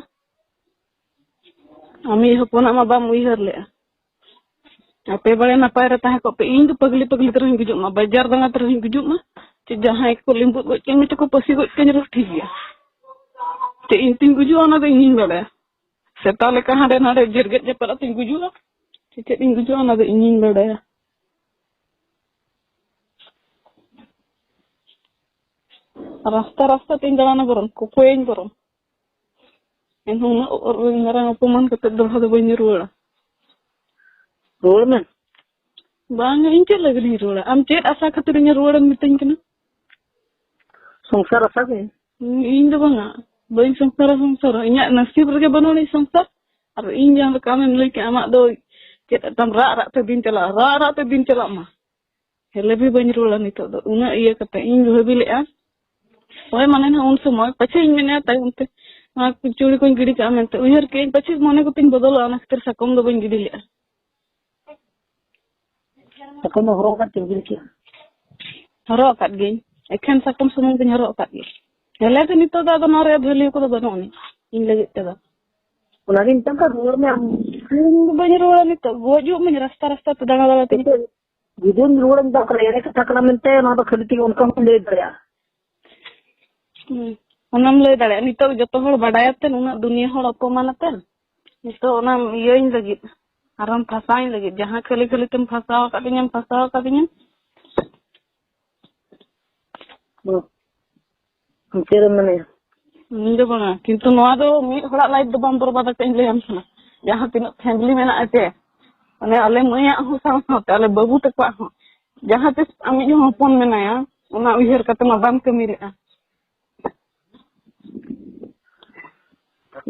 ᱟᱢᱤᱡ ᱦᱚᱯᱚᱱᱟᱜ ᱢᱟ ᱵᱟᱢ ᱩᱭᱦᱟᱹᱨ ᱞᱮᱫᱼᱟ᱾ ᱟᱯᱮ ᱵᱟᱲᱮ ᱱᱟᱯᱟᱭ ᱨᱮ ᱛᱟᱦᱮᱸ ᱠᱚᱜ ᱯᱮ, ᱤᱧ ᱫᱚ ᱯᱟᱹᱜᱽᱞᱤ ᱯᱟᱹᱜᱽᱞᱤ ᱛᱮ ᱨᱮᱦᱚᱸᱧ ᱜᱩᱡᱩᱜ ᱢᱟ, ᱵᱟᱡᱟᱨ ᱫᱟᱬᱟ ᱛᱮ ᱨᱮᱦᱚᱸᱧ ᱜᱩᱡᱩᱜ ᱢᱟ, ᱪᱮ ᱡᱟᱦᱟᱸᱭ ᱠᱚ ᱞᱤᱸᱵᱩᱫ ᱜᱚᱡ ᱠᱟᱹᱧ ᱢᱟ, ᱪᱮ ᱠᱚ ᱯᱟᱹᱥᱤ ᱜᱚᱡ ᱠᱟᱹᱧ ᱨᱮᱦᱚᱸ ᱴᱷᱤᱠ ᱜᱮᱭᱟ᱾ ᱪᱮ ᱤᱧ ᱛᱤᱧ ᱜᱩᱡᱩᱜᱼᱟ, ᱚᱱᱟ ᱫᱚ ᱤᱧᱤᱧ ᱵᱟᱲᱟᱭᱟ᱾ ᱥᱮᱛᱟ ᱞᱮᱠᱟ ᱦᱟᱸᱰᱮ ᱱᱟᱰᱮ ᱡᱮᱨᱜᱮᱫ ᱡᱮᱯᱮᱫ ᱟᱛᱤᱧ ᱜᱩᱡᱩᱜᱼᱟ, ᱪᱮ ᱪᱮᱫ ᱤᱧ ᱜᱩᱡᱩᱜᱼᱟ, ᱚᱱᱟ ᱫᱚ ᱤᱧᱤᱧ ᱵᱟᱲᱟᱭᱟ᱾ ᱨᱟᱥᱛᱟ ᱨᱟᱥᱛᱟ ᱛᱤᱧ ᱫᱟᱬᱟᱱᱟ ᱵᱚᱨᱚᱝ, ᱠᱚᱠᱚᱭᱟᱹᱧ ᱵᱚᱨᱚᱝ᱾ ᱮᱱᱦᱚᱸ ᱩᱱᱟᱹᱜ ᱢᱟᱨᱟᱝ ᱚᱯᱚᱢᱟᱱ ᱠᱟᱛᱮ ᱫᱚᱲᱦᱟ ᱫᱚ ᱵᱟᱹᱧ ᱨᱩᱣᱟᱹᱲᱟ᱾ ᱨᱩᱣᱟᱹᱲ ᱢᱮ᱾ ᱵᱟᱝ, ᱤᱧ ᱪᱮᱫ ᱞᱟᱹᱜᱤᱫ ᱤᱧ ᱨᱩᱣᱟᱹᱲᱟ? ᱟᱢ ᱪᱮᱫ ᱟᱥᱟ ᱠᱷᱟᱹᱛᱤᱨ ᱤᱧ ᱨᱩᱣᱟᱹᱲᱮᱢ ᱢᱤᱛᱟᱹᱧ ᱠᱟᱱᱟ? ᱥᱚᱝᱥᱟᱨ ᱟᱥᱟ ᱜᱮ᱾ ᱤᱧ ᱫᱚ ᱵᱟᱝᱟ, ᱵᱟᱹᱧ ᱥᱚᱝᱥᱟᱨᱟ, ᱥᱚᱝᱥᱟᱨᱟ᱾ ᱤᱧᱟᱹᱜ ᱱᱟᱥᱤᱵ ᱨᱮᱜᱮ ᱵᱟᱹᱱᱩᱜ ᱟᱹᱱᱤᱡ ᱥᱚᱝᱥᱟᱨ᱾ ᱟᱨ ᱤᱧ ᱡᱟᱦᱟᱸ ᱞᱮᱠᱟ ᱟᱢᱮᱢ ᱞᱟᱹᱭ ᱠᱮᱜᱼᱟ, ᱟᱢᱟᱜ ᱫᱚ ᱪᱮᱫ ᱛᱟᱢ ᱨᱟᱜ ᱨᱟᱜ ᱛᱮ ᱫᱤᱱ ᱪᱟᱞᱟᱜᱼᱟ, ᱨᱟᱜ ᱨᱟᱜ ᱛᱮ ᱫᱤᱱ ᱪᱟᱞᱟᱜ ᱢᱟ᱾ ᱦᱮᱞᱮ ᱵᱷᱤ ᱵᱟᱹᱧ ᱨᱩᱣᱟᱹᱲᱟ ᱱᱤᱛᱚᱜ ᱫᱚ᱾ ᱩᱱᱟᱹᱜ ᱤᱭᱟᱹ ᱠᱟᱛᱮ ᱤᱧ ᱵᱷᱟᱹᱵᱤ ᱞᱮᱜᱼᱟ, ᱦᱳᱭ, ᱢᱟᱱᱮ ᱱᱟᱦᱟᱜ ᱩᱱ ᱥᱚᱢᱚᱭ ᱯᱟᱪᱷᱮ ᱤᱧ ᱢᱮᱱᱮᱫᱼᱟ ᱛᱟᱭᱚᱢ ᱛᱮ ᱱᱚᱣᱟ ᱠᱚ ᱪᱩᱲᱤ ᱠᱚᱧ ᱜᱤᱰᱤ ᱠᱟᱜᱼᱟ ᱢᱮᱱᱛᱮ ᱩᱭᱦᱟᱹᱨ ᱠᱮᱜᱼᱟᱹᱧ, ᱯᱟᱪᱷᱮ ᱢᱚᱱᱮ ᱠᱚᱛᱤᱧ ᱵᱚᱫᱚᱞᱚᱜᱼᱟ, ᱚᱱᱟ ᱠᱷᱟᱹᱛᱤᱨ ᱥᱟᱠᱚᱢ ᱫᱚ ᱵᱟᱹᱧ ᱜᱤᱰᱤ ᱞᱮᱜᱼᱟ᱾ ᱥᱟᱠᱚᱢ ᱫᱚ ᱦᱚᱨᱚᱜ ᱟᱠᱟᱫ ᱪᱮᱢ ᱜᱤᱰᱤ ᱠᱮᱜᱼᱟ? ᱦᱚᱨᱚᱜ ᱟᱠᱟᱫ ᱜᱤᱭᱟᱹᱧ, ᱮᱠᱷᱮᱱ ᱥᱟᱠᱚᱢ ᱥᱩᱢᱩᱝ ᱫᱚᱧ ᱦᱚᱨᱚᱜ ᱟᱠᱟᱫ ᱜᱮᱭᱟ᱾ ᱦᱮᱞᱮ ᱫᱚ ᱱᱤᱛᱚᱜ ᱫᱚ ᱟᱫᱚ ᱱᱚᱣᱟ ᱨᱮᱭᱟᱜ ᱵᱷᱮᱞᱤᱭᱩ ᱠᱚᱫᱚ ᱵᱟᱹᱱᱩᱜ ᱟᱹᱱᱤᱡ ᱤᱧ ᱞᱟᱹᱜᱤᱫ ᱛᱮᱫᱚ᱾ ᱚᱱᱟᱜᱮ ᱱᱤᱛᱚᱜ ᱫᱚ ᱨᱩᱣᱟᱹᱲ ᱢᱮ ᱟᱢ᱾ ᱤᱧ ᱫᱚ ᱵᱟᱹᱧ ᱨᱩᱣᱟᱹᱲᱟ ᱱᱤᱛᱚᱜ, ᱜᱚᱡᱩᱜ ᱢᱟᱹᱧ ᱨᱟᱥᱛᱟ ᱨᱟᱥᱛᱟ ᱛᱮ ᱫᱟᱬᱟ ᱫᱟᱬᱟ ᱛᱮ᱾ ᱱᱤᱛᱚᱜ ᱡᱩᱫᱤᱢ ᱨᱩᱣᱟᱹᱲᱮᱢ ᱪᱟᱞᱟᱜ ᱠᱟᱱᱟ, ᱮᱲᱮ ᱠᱟᱛᱷᱟ ᱠᱟᱱᱟ ᱢᱮᱱᱛᱮ ᱱᱚᱣᱟ ᱫᱚ ᱠᱷᱟᱹᱞᱤ ᱛᱮᱜᱮ ᱚᱱᱠᱟ ᱦᱚᱸᱢ ᱞᱟᱹᱭ ᱫᱟᱲᱮᱭᱟᱜᱼᱟ᱾ ᱦᱩᱸ᱾ ᱚᱱᱟᱢ ᱞᱟᱹᱭ ᱫᱟᱲᱮᱭᱟᱜᱼᱟ᱾ ᱱᱤᱛᱚᱜ ᱡᱚᱛᱚ ᱦᱚᱲ ᱵᱟᱰᱟᱭᱟᱛᱮ ᱩᱱᱟᱹᱜ ᱫᱩᱱᱤᱭᱟᱹ ᱦᱚᱲ ᱚᱯᱚᱢᱟᱱ ᱟᱛᱮ ᱱᱤᱛᱚᱜ ᱚᱱᱟᱢ ᱤᱭᱟᱹᱧ ᱞᱟᱹᱜᱤᱫ, ᱟᱨᱚᱢ ᱯᱷᱟᱸᱥᱟᱣᱤᱧ ᱞᱟᱹᱜᱤᱫ᱾ ᱡᱟᱦᱟᱸ ᱠᱷᱟᱹᱞᱤ ᱠᱷᱟᱹᱞᱤ ᱛᱮᱢ ᱯᱷᱟᱸᱥᱟᱣ ᱟᱠᱟᱫᱤᱧᱟᱢ, ᱯᱷᱟᱸᱥᱟᱣ ᱟᱠᱟᱫᱤᱧᱟᱢ᱾ ᱦᱩᱸ᱾ ᱪᱮᱫ ᱮᱢ ᱢᱮᱱᱮᱫᱼᱟ? ᱤᱧ ᱫᱚ ᱵᱟᱝᱟ, ᱠᱤᱱᱛᱩ ᱱᱚᱣᱟ ᱫᱚ ᱢᱤᱫ ᱦᱚᱲᱟᱜ ᱞᱟᱭᱤᱯᱷ ᱫᱚ ᱵᱟᱢ ᱵᱚᱨᱵᱟᱫ ᱟᱠᱟᱫ, ᱤᱧ ᱞᱟᱹᱭᱟᱢ ᱠᱟᱱᱟ᱾ ᱡᱟᱦᱟᱸ ᱛᱤᱱᱟᱹᱜ ᱯᱷᱮᱢᱤᱞᱤ ᱢᱮᱱᱟᱜᱼᱟ ᱪᱮ, ᱢᱟᱱᱮ ᱟᱞᱮ ᱢᱟᱹᱭᱟᱜ ᱦᱚᱸ ᱥᱟᱶ ᱥᱟᱶᱛᱮ ᱟᱞᱮ ᱵᱟᱹᱵᱩ ᱛᱟᱠᱚᱣᱟᱜ ᱦᱚᱸ, ᱡᱟᱦᱟᱸ ᱛᱤᱥ ᱟᱢᱤᱡ ᱦᱚᱸ ᱦᱚᱯᱚᱱ ᱢᱮᱱᱟᱭᱟ, ᱚᱱᱟ ᱩᱭᱦᱟᱹᱨ ᱠᱟᱛᱮ ᱢᱟ ᱵᱟᱢ ᱠᱟᱹᱢᱤ ᱞᱮᱫᱼᱟ᱾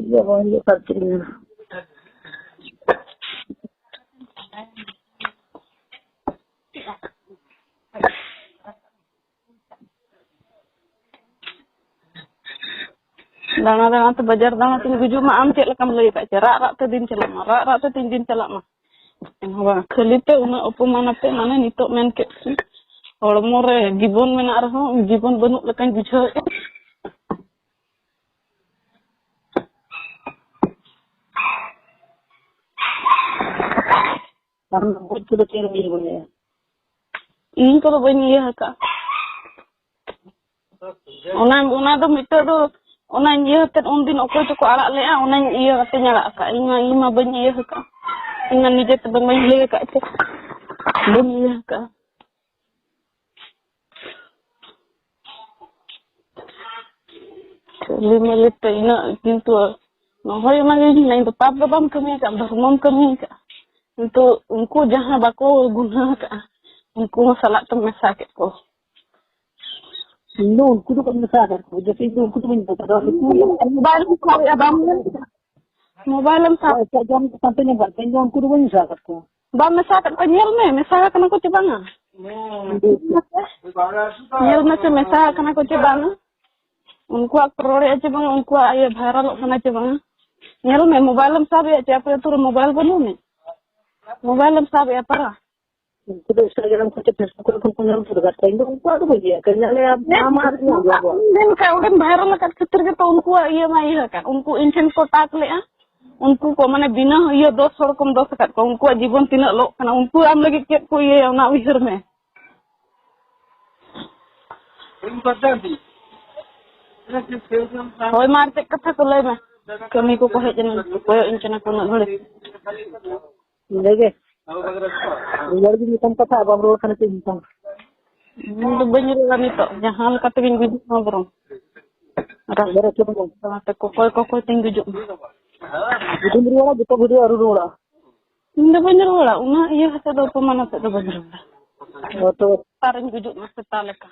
ᱤᱭᱟᱹ ᱵᱟᱝ ᱦᱩᱭᱩᱜ ᱠᱟᱱ ᱛᱤᱧᱟ᱾ ᱫᱟᱬᱟ ᱫᱟᱬᱟ ᱛᱮ ᱵᱟᱡᱟᱨ ᱫᱟᱬᱟ ᱛᱮᱧ ᱜᱩᱡᱩᱜ ᱢᱟ᱾ ᱟᱢ ᱪᱮᱫ ᱞᱮᱠᱟᱢ ᱞᱟᱹᱭ ᱟᱠᱟᱫ ᱪᱮ? ᱨᱟᱜ ᱨᱟᱜ ᱛᱮ ᱫᱤᱱ ᱪᱟᱞᱟᱜ ᱢᱟ, ᱨᱟᱜ ᱨᱟᱜ ᱛᱮ ᱛᱤᱱ ᱫᱤᱱ ᱪᱟᱞᱟᱜ ᱢᱟ᱾ ᱮᱱᱦᱚᱸ ᱵᱟᱝ, ᱠᱷᱟᱹᱞᱤ ᱛᱮ ᱩᱱᱟᱹᱜ ᱚᱯᱚᱢᱟᱱ ᱟᱛᱮ, ᱢᱟᱱᱮ, ᱱᱤᱛᱚᱜ ᱢᱮᱱ ᱠᱮᱫ ᱠᱷᱟᱱ ᱦᱚᱲᱢᱚ ᱨᱮ ᱡᱤᱵᱚᱱ ᱢᱮᱱᱟᱜ ᱨᱮᱦᱚᱸ ᱡᱤᱵᱚᱱ ᱵᱟᱹᱱᱩᱜ ᱞᱮᱠᱟᱧ ᱵᱩᱡᱷᱟᱹᱣᱮᱫᱼᱟ᱾ ᱟᱨ ᱚᱱᱟ ᱜᱚᱡ ᱠᱚᱫᱚ ᱪᱮᱫ ᱮᱢ ᱤᱭᱟᱹ ᱵᱟᱲᱟᱭᱟ? ᱤᱧ ᱠᱚᱫᱚ ᱵᱟᱹᱧ ᱤᱭᱟᱹ ᱟᱠᱟᱫᱼᱟ᱾ ᱚᱱᱟ, ᱚᱱᱟ ᱫᱚ ᱢᱤᱫᱴᱮᱡ ᱫᱚ, ᱚᱱᱟ ᱤᱭᱟᱹ ᱟᱛᱮᱫ ᱩᱱᱫᱤᱱ ᱚᱠᱚᱭ ᱪᱚᱠᱚ ᱟᱲᱟᱜ ᱞᱮᱜᱼᱟ, ᱚᱱᱟᱧ ᱤᱭᱟᱹ ᱠᱟᱛᱮᱧ ᱟᱲᱟᱜ ᱟᱠᱟᱫᱼᱟ᱾ ᱤᱧ ᱢᱟ, ᱤᱧ ᱢᱟ ᱵᱟᱹᱧ ᱤᱭᱟᱹ ᱟᱠᱟᱫᱼᱟ᱾ ᱤᱧ ᱢᱟ ᱱᱤᱡᱮ ᱛᱮ ᱵᱟᱹᱧ ᱞᱟᱹᱭ ᱟᱠᱟᱫ ᱪᱮ ᱵᱟᱹᱧ ᱤᱭᱟᱹ ᱟᱠᱟᱫᱼᱟ᱾ ᱠᱷᱟᱹᱞᱤ ᱢᱟᱹᱞᱤ ᱛᱮ ᱤᱱᱟᱹᱜ, ᱠᱤᱱᱛᱩ ᱦᱳᱭ, ᱚᱱᱟᱜᱮ ᱤᱧ ᱫᱚ ᱯᱟᱯ ᱫᱚ ᱵᱟᱢ ᱠᱟᱹᱢᱤ ᱟᱠᱟᱫ, ᱫᱷᱚᱨᱢᱚᱢ ᱠᱟᱹᱢᱤ ᱟᱠᱟᱫ᱾ ᱠᱤᱱᱛᱩ ᱩᱱᱠᱩ ᱡᱟᱦᱟᱸ ᱵᱟᱠᱚ ᱜᱩᱱᱟᱹ ᱟᱠᱟᱫᱼᱟ, ᱩᱱᱠᱩ ᱦᱚᱸ ᱥᱟᱞᱟᱜ ᱛᱮᱢ ᱢᱮᱥᱟ ᱠᱮᱫ ᱠᱚ᱾ ᱤᱧ ᱫᱚ ᱩᱱᱠᱩ ᱫᱚ ᱵᱟᱹᱧ ᱢᱮᱥᱟ ᱟᱠᱟᱫ ᱠᱚᱣᱟ, ᱡᱮᱭᱥᱮ ᱤᱧ ᱫᱚ ᱩᱱᱠᱩ ᱫᱚ ᱵᱟᱹᱧ ᱢᱮᱥᱟ ᱟᱠᱟᱫ ᱠᱚᱣᱟ᱾ ᱢᱳᱵᱟᱭᱤᱞ ᱮᱢ ᱥᱟᱵ ᱮᱫᱼᱟ, ᱵᱟᱢ ᱧᱮᱞ ᱮᱫᱼᱟ? ᱢᱳᱵᱟᱭᱤᱞ ᱮᱢ ᱥᱟᱵ ᱮᱫᱼᱟ᱾ ᱮᱴᱟᱜ ᱡᱟᱦᱟᱸ ᱠᱚ ᱠᱟᱱ ᱛᱤᱧᱟ, ᱵᱟᱝ, ᱤᱧ ᱫᱚ ᱩᱱᱠᱩ ᱫᱚ ᱵᱟᱹᱧ ᱢᱮᱥᱟ ᱟᱠᱟᱫ ᱠᱚᱣᱟ᱾ ᱵᱟᱢ ᱢᱮᱥᱟ ᱟᱠᱟᱫ ᱠᱚᱣᱟ, ᱧᱮᱞ ᱢᱮ, ᱢᱮᱥᱟ ᱟᱠᱟᱱᱟ ᱠᱚ ᱪᱮ ᱵᱟᱝᱟ? ᱦᱩᱸ᱾ ᱧᱮᱞ ᱢᱮᱥᱮ, ᱢᱮᱥᱟ ᱟᱠᱟᱱᱟ ᱠᱚ ᱪᱮ ᱵᱟᱝᱟ? ᱩᱱᱠᱩᱣᱟᱜ ᱠᱚ ᱨᱚᱲᱮᱫᱼᱟ ᱪᱮ ᱵᱟᱝᱟ? ᱩᱱᱠᱩᱣᱟᱜ ᱤᱭᱟᱹ ᱵᱷᱟᱭᱨᱟᱞᱚᱜ ᱠᱟᱱᱟ ᱪᱮ ᱵᱟᱝᱟ? ᱧᱮᱞ ᱢᱮ, ᱢᱳᱵᱟᱭᱤᱞ ᱮᱢ ᱥᱟᱵ ᱮᱫᱼᱟ ᱪᱮ? ᱟᱯᱮ ᱟᱹᱛᱩ ᱨᱮ ᱢᱳᱵᱟᱭᱤᱞ ᱵᱟᱹᱱᱩᱜ ᱟᱹᱱᱤᱡ? ᱢᱳᱵᱟᱭᱤᱞ ᱮᱢ ᱥᱟᱵ ᱮᱫᱼᱟ ᱯᱟᱨᱟ? ᱩᱱᱠᱩ ᱫᱚ Instagram ᱠᱚ ᱪᱮ Facebook ᱠᱚᱨᱮ ᱠᱷᱚᱱ ᱠᱚ ᱧᱮᱞ ᱩᱛᱟᱹᱨ ᱟᱠᱟᱫ ᱠᱚᱣᱟ᱾ ᱤᱧ ᱫᱚ ᱩᱱᱠᱩᱣᱟᱜ ᱫᱚ ᱵᱟᱹᱧ ᱤᱭᱟᱹ ᱟᱠᱟᱫᱟ᱾ ᱟᱢᱟᱜ ᱟᱨ ᱤᱧᱟᱹᱜ ᱜᱮ ᱟᱵᱚᱣᱟᱜ᱾ ᱢᱮᱱ ᱠᱷᱟᱱ ᱚᱸᱰᱮᱢ ᱵᱷᱟᱭᱨᱟᱞ ᱟᱠᱟᱫ ᱠᱷᱟᱹᱛᱤᱨ ᱜᱮᱛᱚ ᱩᱱᱠᱩᱣᱟᱜ ᱤᱭᱟᱹ ᱢᱟ ᱤᱭᱟᱹ ᱟᱠᱟᱫ᱾ ᱩᱱᱠᱩ ᱤᱧ ᱴᱷᱮᱱ ᱠᱚ ᱴᱟᱜᱽ ᱞᱮᱫᱼᱟ᱾ ᱩᱱᱠᱩ ᱠᱚ, ᱢᱟᱱᱮ, ᱵᱤᱱᱟᱹ ᱤᱭᱟᱹ ᱫᱚᱥ ᱦᱚᱲ ᱠᱚᱢ ᱫᱚᱥ ᱟᱠᱟᱫ ᱠᱚᱣᱟ᱾ ᱩᱱᱠᱩᱣᱟᱜ ᱡᱤᱵᱚᱱ ᱛᱤᱱᱟᱹᱜ ᱞᱚᱜ ᱠᱟᱱᱟ, ᱩᱱᱠᱩ ᱟᱢ ᱞᱟᱹᱜᱤᱫ ᱪᱮᱫ ᱠᱚ ᱤᱭᱟᱹᱭᱟ, ᱚᱱᱟ ᱩᱭᱦᱟᱹᱨ ᱢᱮ᱾ ᱦᱳᱭ, ᱢᱟ, ᱟᱨ ᱪᱮᱫ ᱠᱟᱛᱷᱟ ᱠᱚ ᱞᱟᱹᱭ ᱢᱮ? ᱠᱟᱹᱢᱤ ᱠᱚᱠᱚ ᱦᱮᱡ ᱮᱱᱟ, ᱠᱚᱭᱚᱜ ᱤᱧ ᱠᱟᱱᱟ ᱠᱚ ᱩᱱᱟᱹᱜ ᱜᱷᱟᱹᱲᱤᱡ᱾ ᱤᱱᱟᱹᱜᱮ᱾ ᱨᱩᱣᱟᱹᱲ ᱜᱮ ᱧᱩᱛᱩᱢ ᱠᱟᱛᱷᱟ, ᱵᱟᱢ ᱨᱩᱣᱟᱹᱲ ᱠᱷᱟᱱ ᱪᱮᱫ ᱧᱩᱛᱩᱢ? ᱤᱧ ᱫᱚ ᱵᱟᱹᱧ ᱨᱩᱣᱟᱹᱲᱟ ᱱᱤᱛᱚᱜ, ᱡᱟᱦᱟᱸ ᱞᱮᱠᱟ ᱛᱮᱜᱤᱧ ᱜᱩᱡᱩᱜ ᱢᱟ ᱵᱚᱨᱚᱝ᱾ ᱨᱟᱥᱛᱟ ᱵᱮᱨᱮᱫ ᱪᱮᱫ ᱦᱚᱸ ᱵᱟᱝ᱾ ᱛᱟᱞᱟᱛᱮ ᱠᱚᱠᱚᱭ ᱠᱚᱠᱚᱭ ᱛᱤᱧ ᱜᱩᱡᱩᱜ ᱢᱟ᱾ ᱡᱩᱫᱤᱢ ᱨᱩᱣᱟᱹᱲᱟ, ᱡᱚᱛᱚ ᱵᱷᱤᱰᱤᱭᱳ ᱟᱹᱨᱩ ᱨᱩᱣᱟᱹᱲᱟ᱾ ᱤᱧ ᱫᱚ ᱵᱟᱹᱧ ᱨᱩᱣᱟᱹᱲᱟ, ᱩᱱᱟᱹᱜ ᱤᱭᱟᱹ ᱠᱟᱛᱮ ᱫᱚ, ᱚᱯᱚᱢᱟᱱ ᱟᱛᱮ ᱫᱚ ᱵᱟᱹᱧ ᱨᱩᱣᱟᱹᱲᱟ᱾ ᱦᱳᱭ ᱛᱚ᱾ ᱚᱠᱟᱨᱤᱧ ᱜᱩᱡᱩᱜ ᱢᱟ ᱥᱮᱛᱟ ᱞᱮᱠᱟ᱾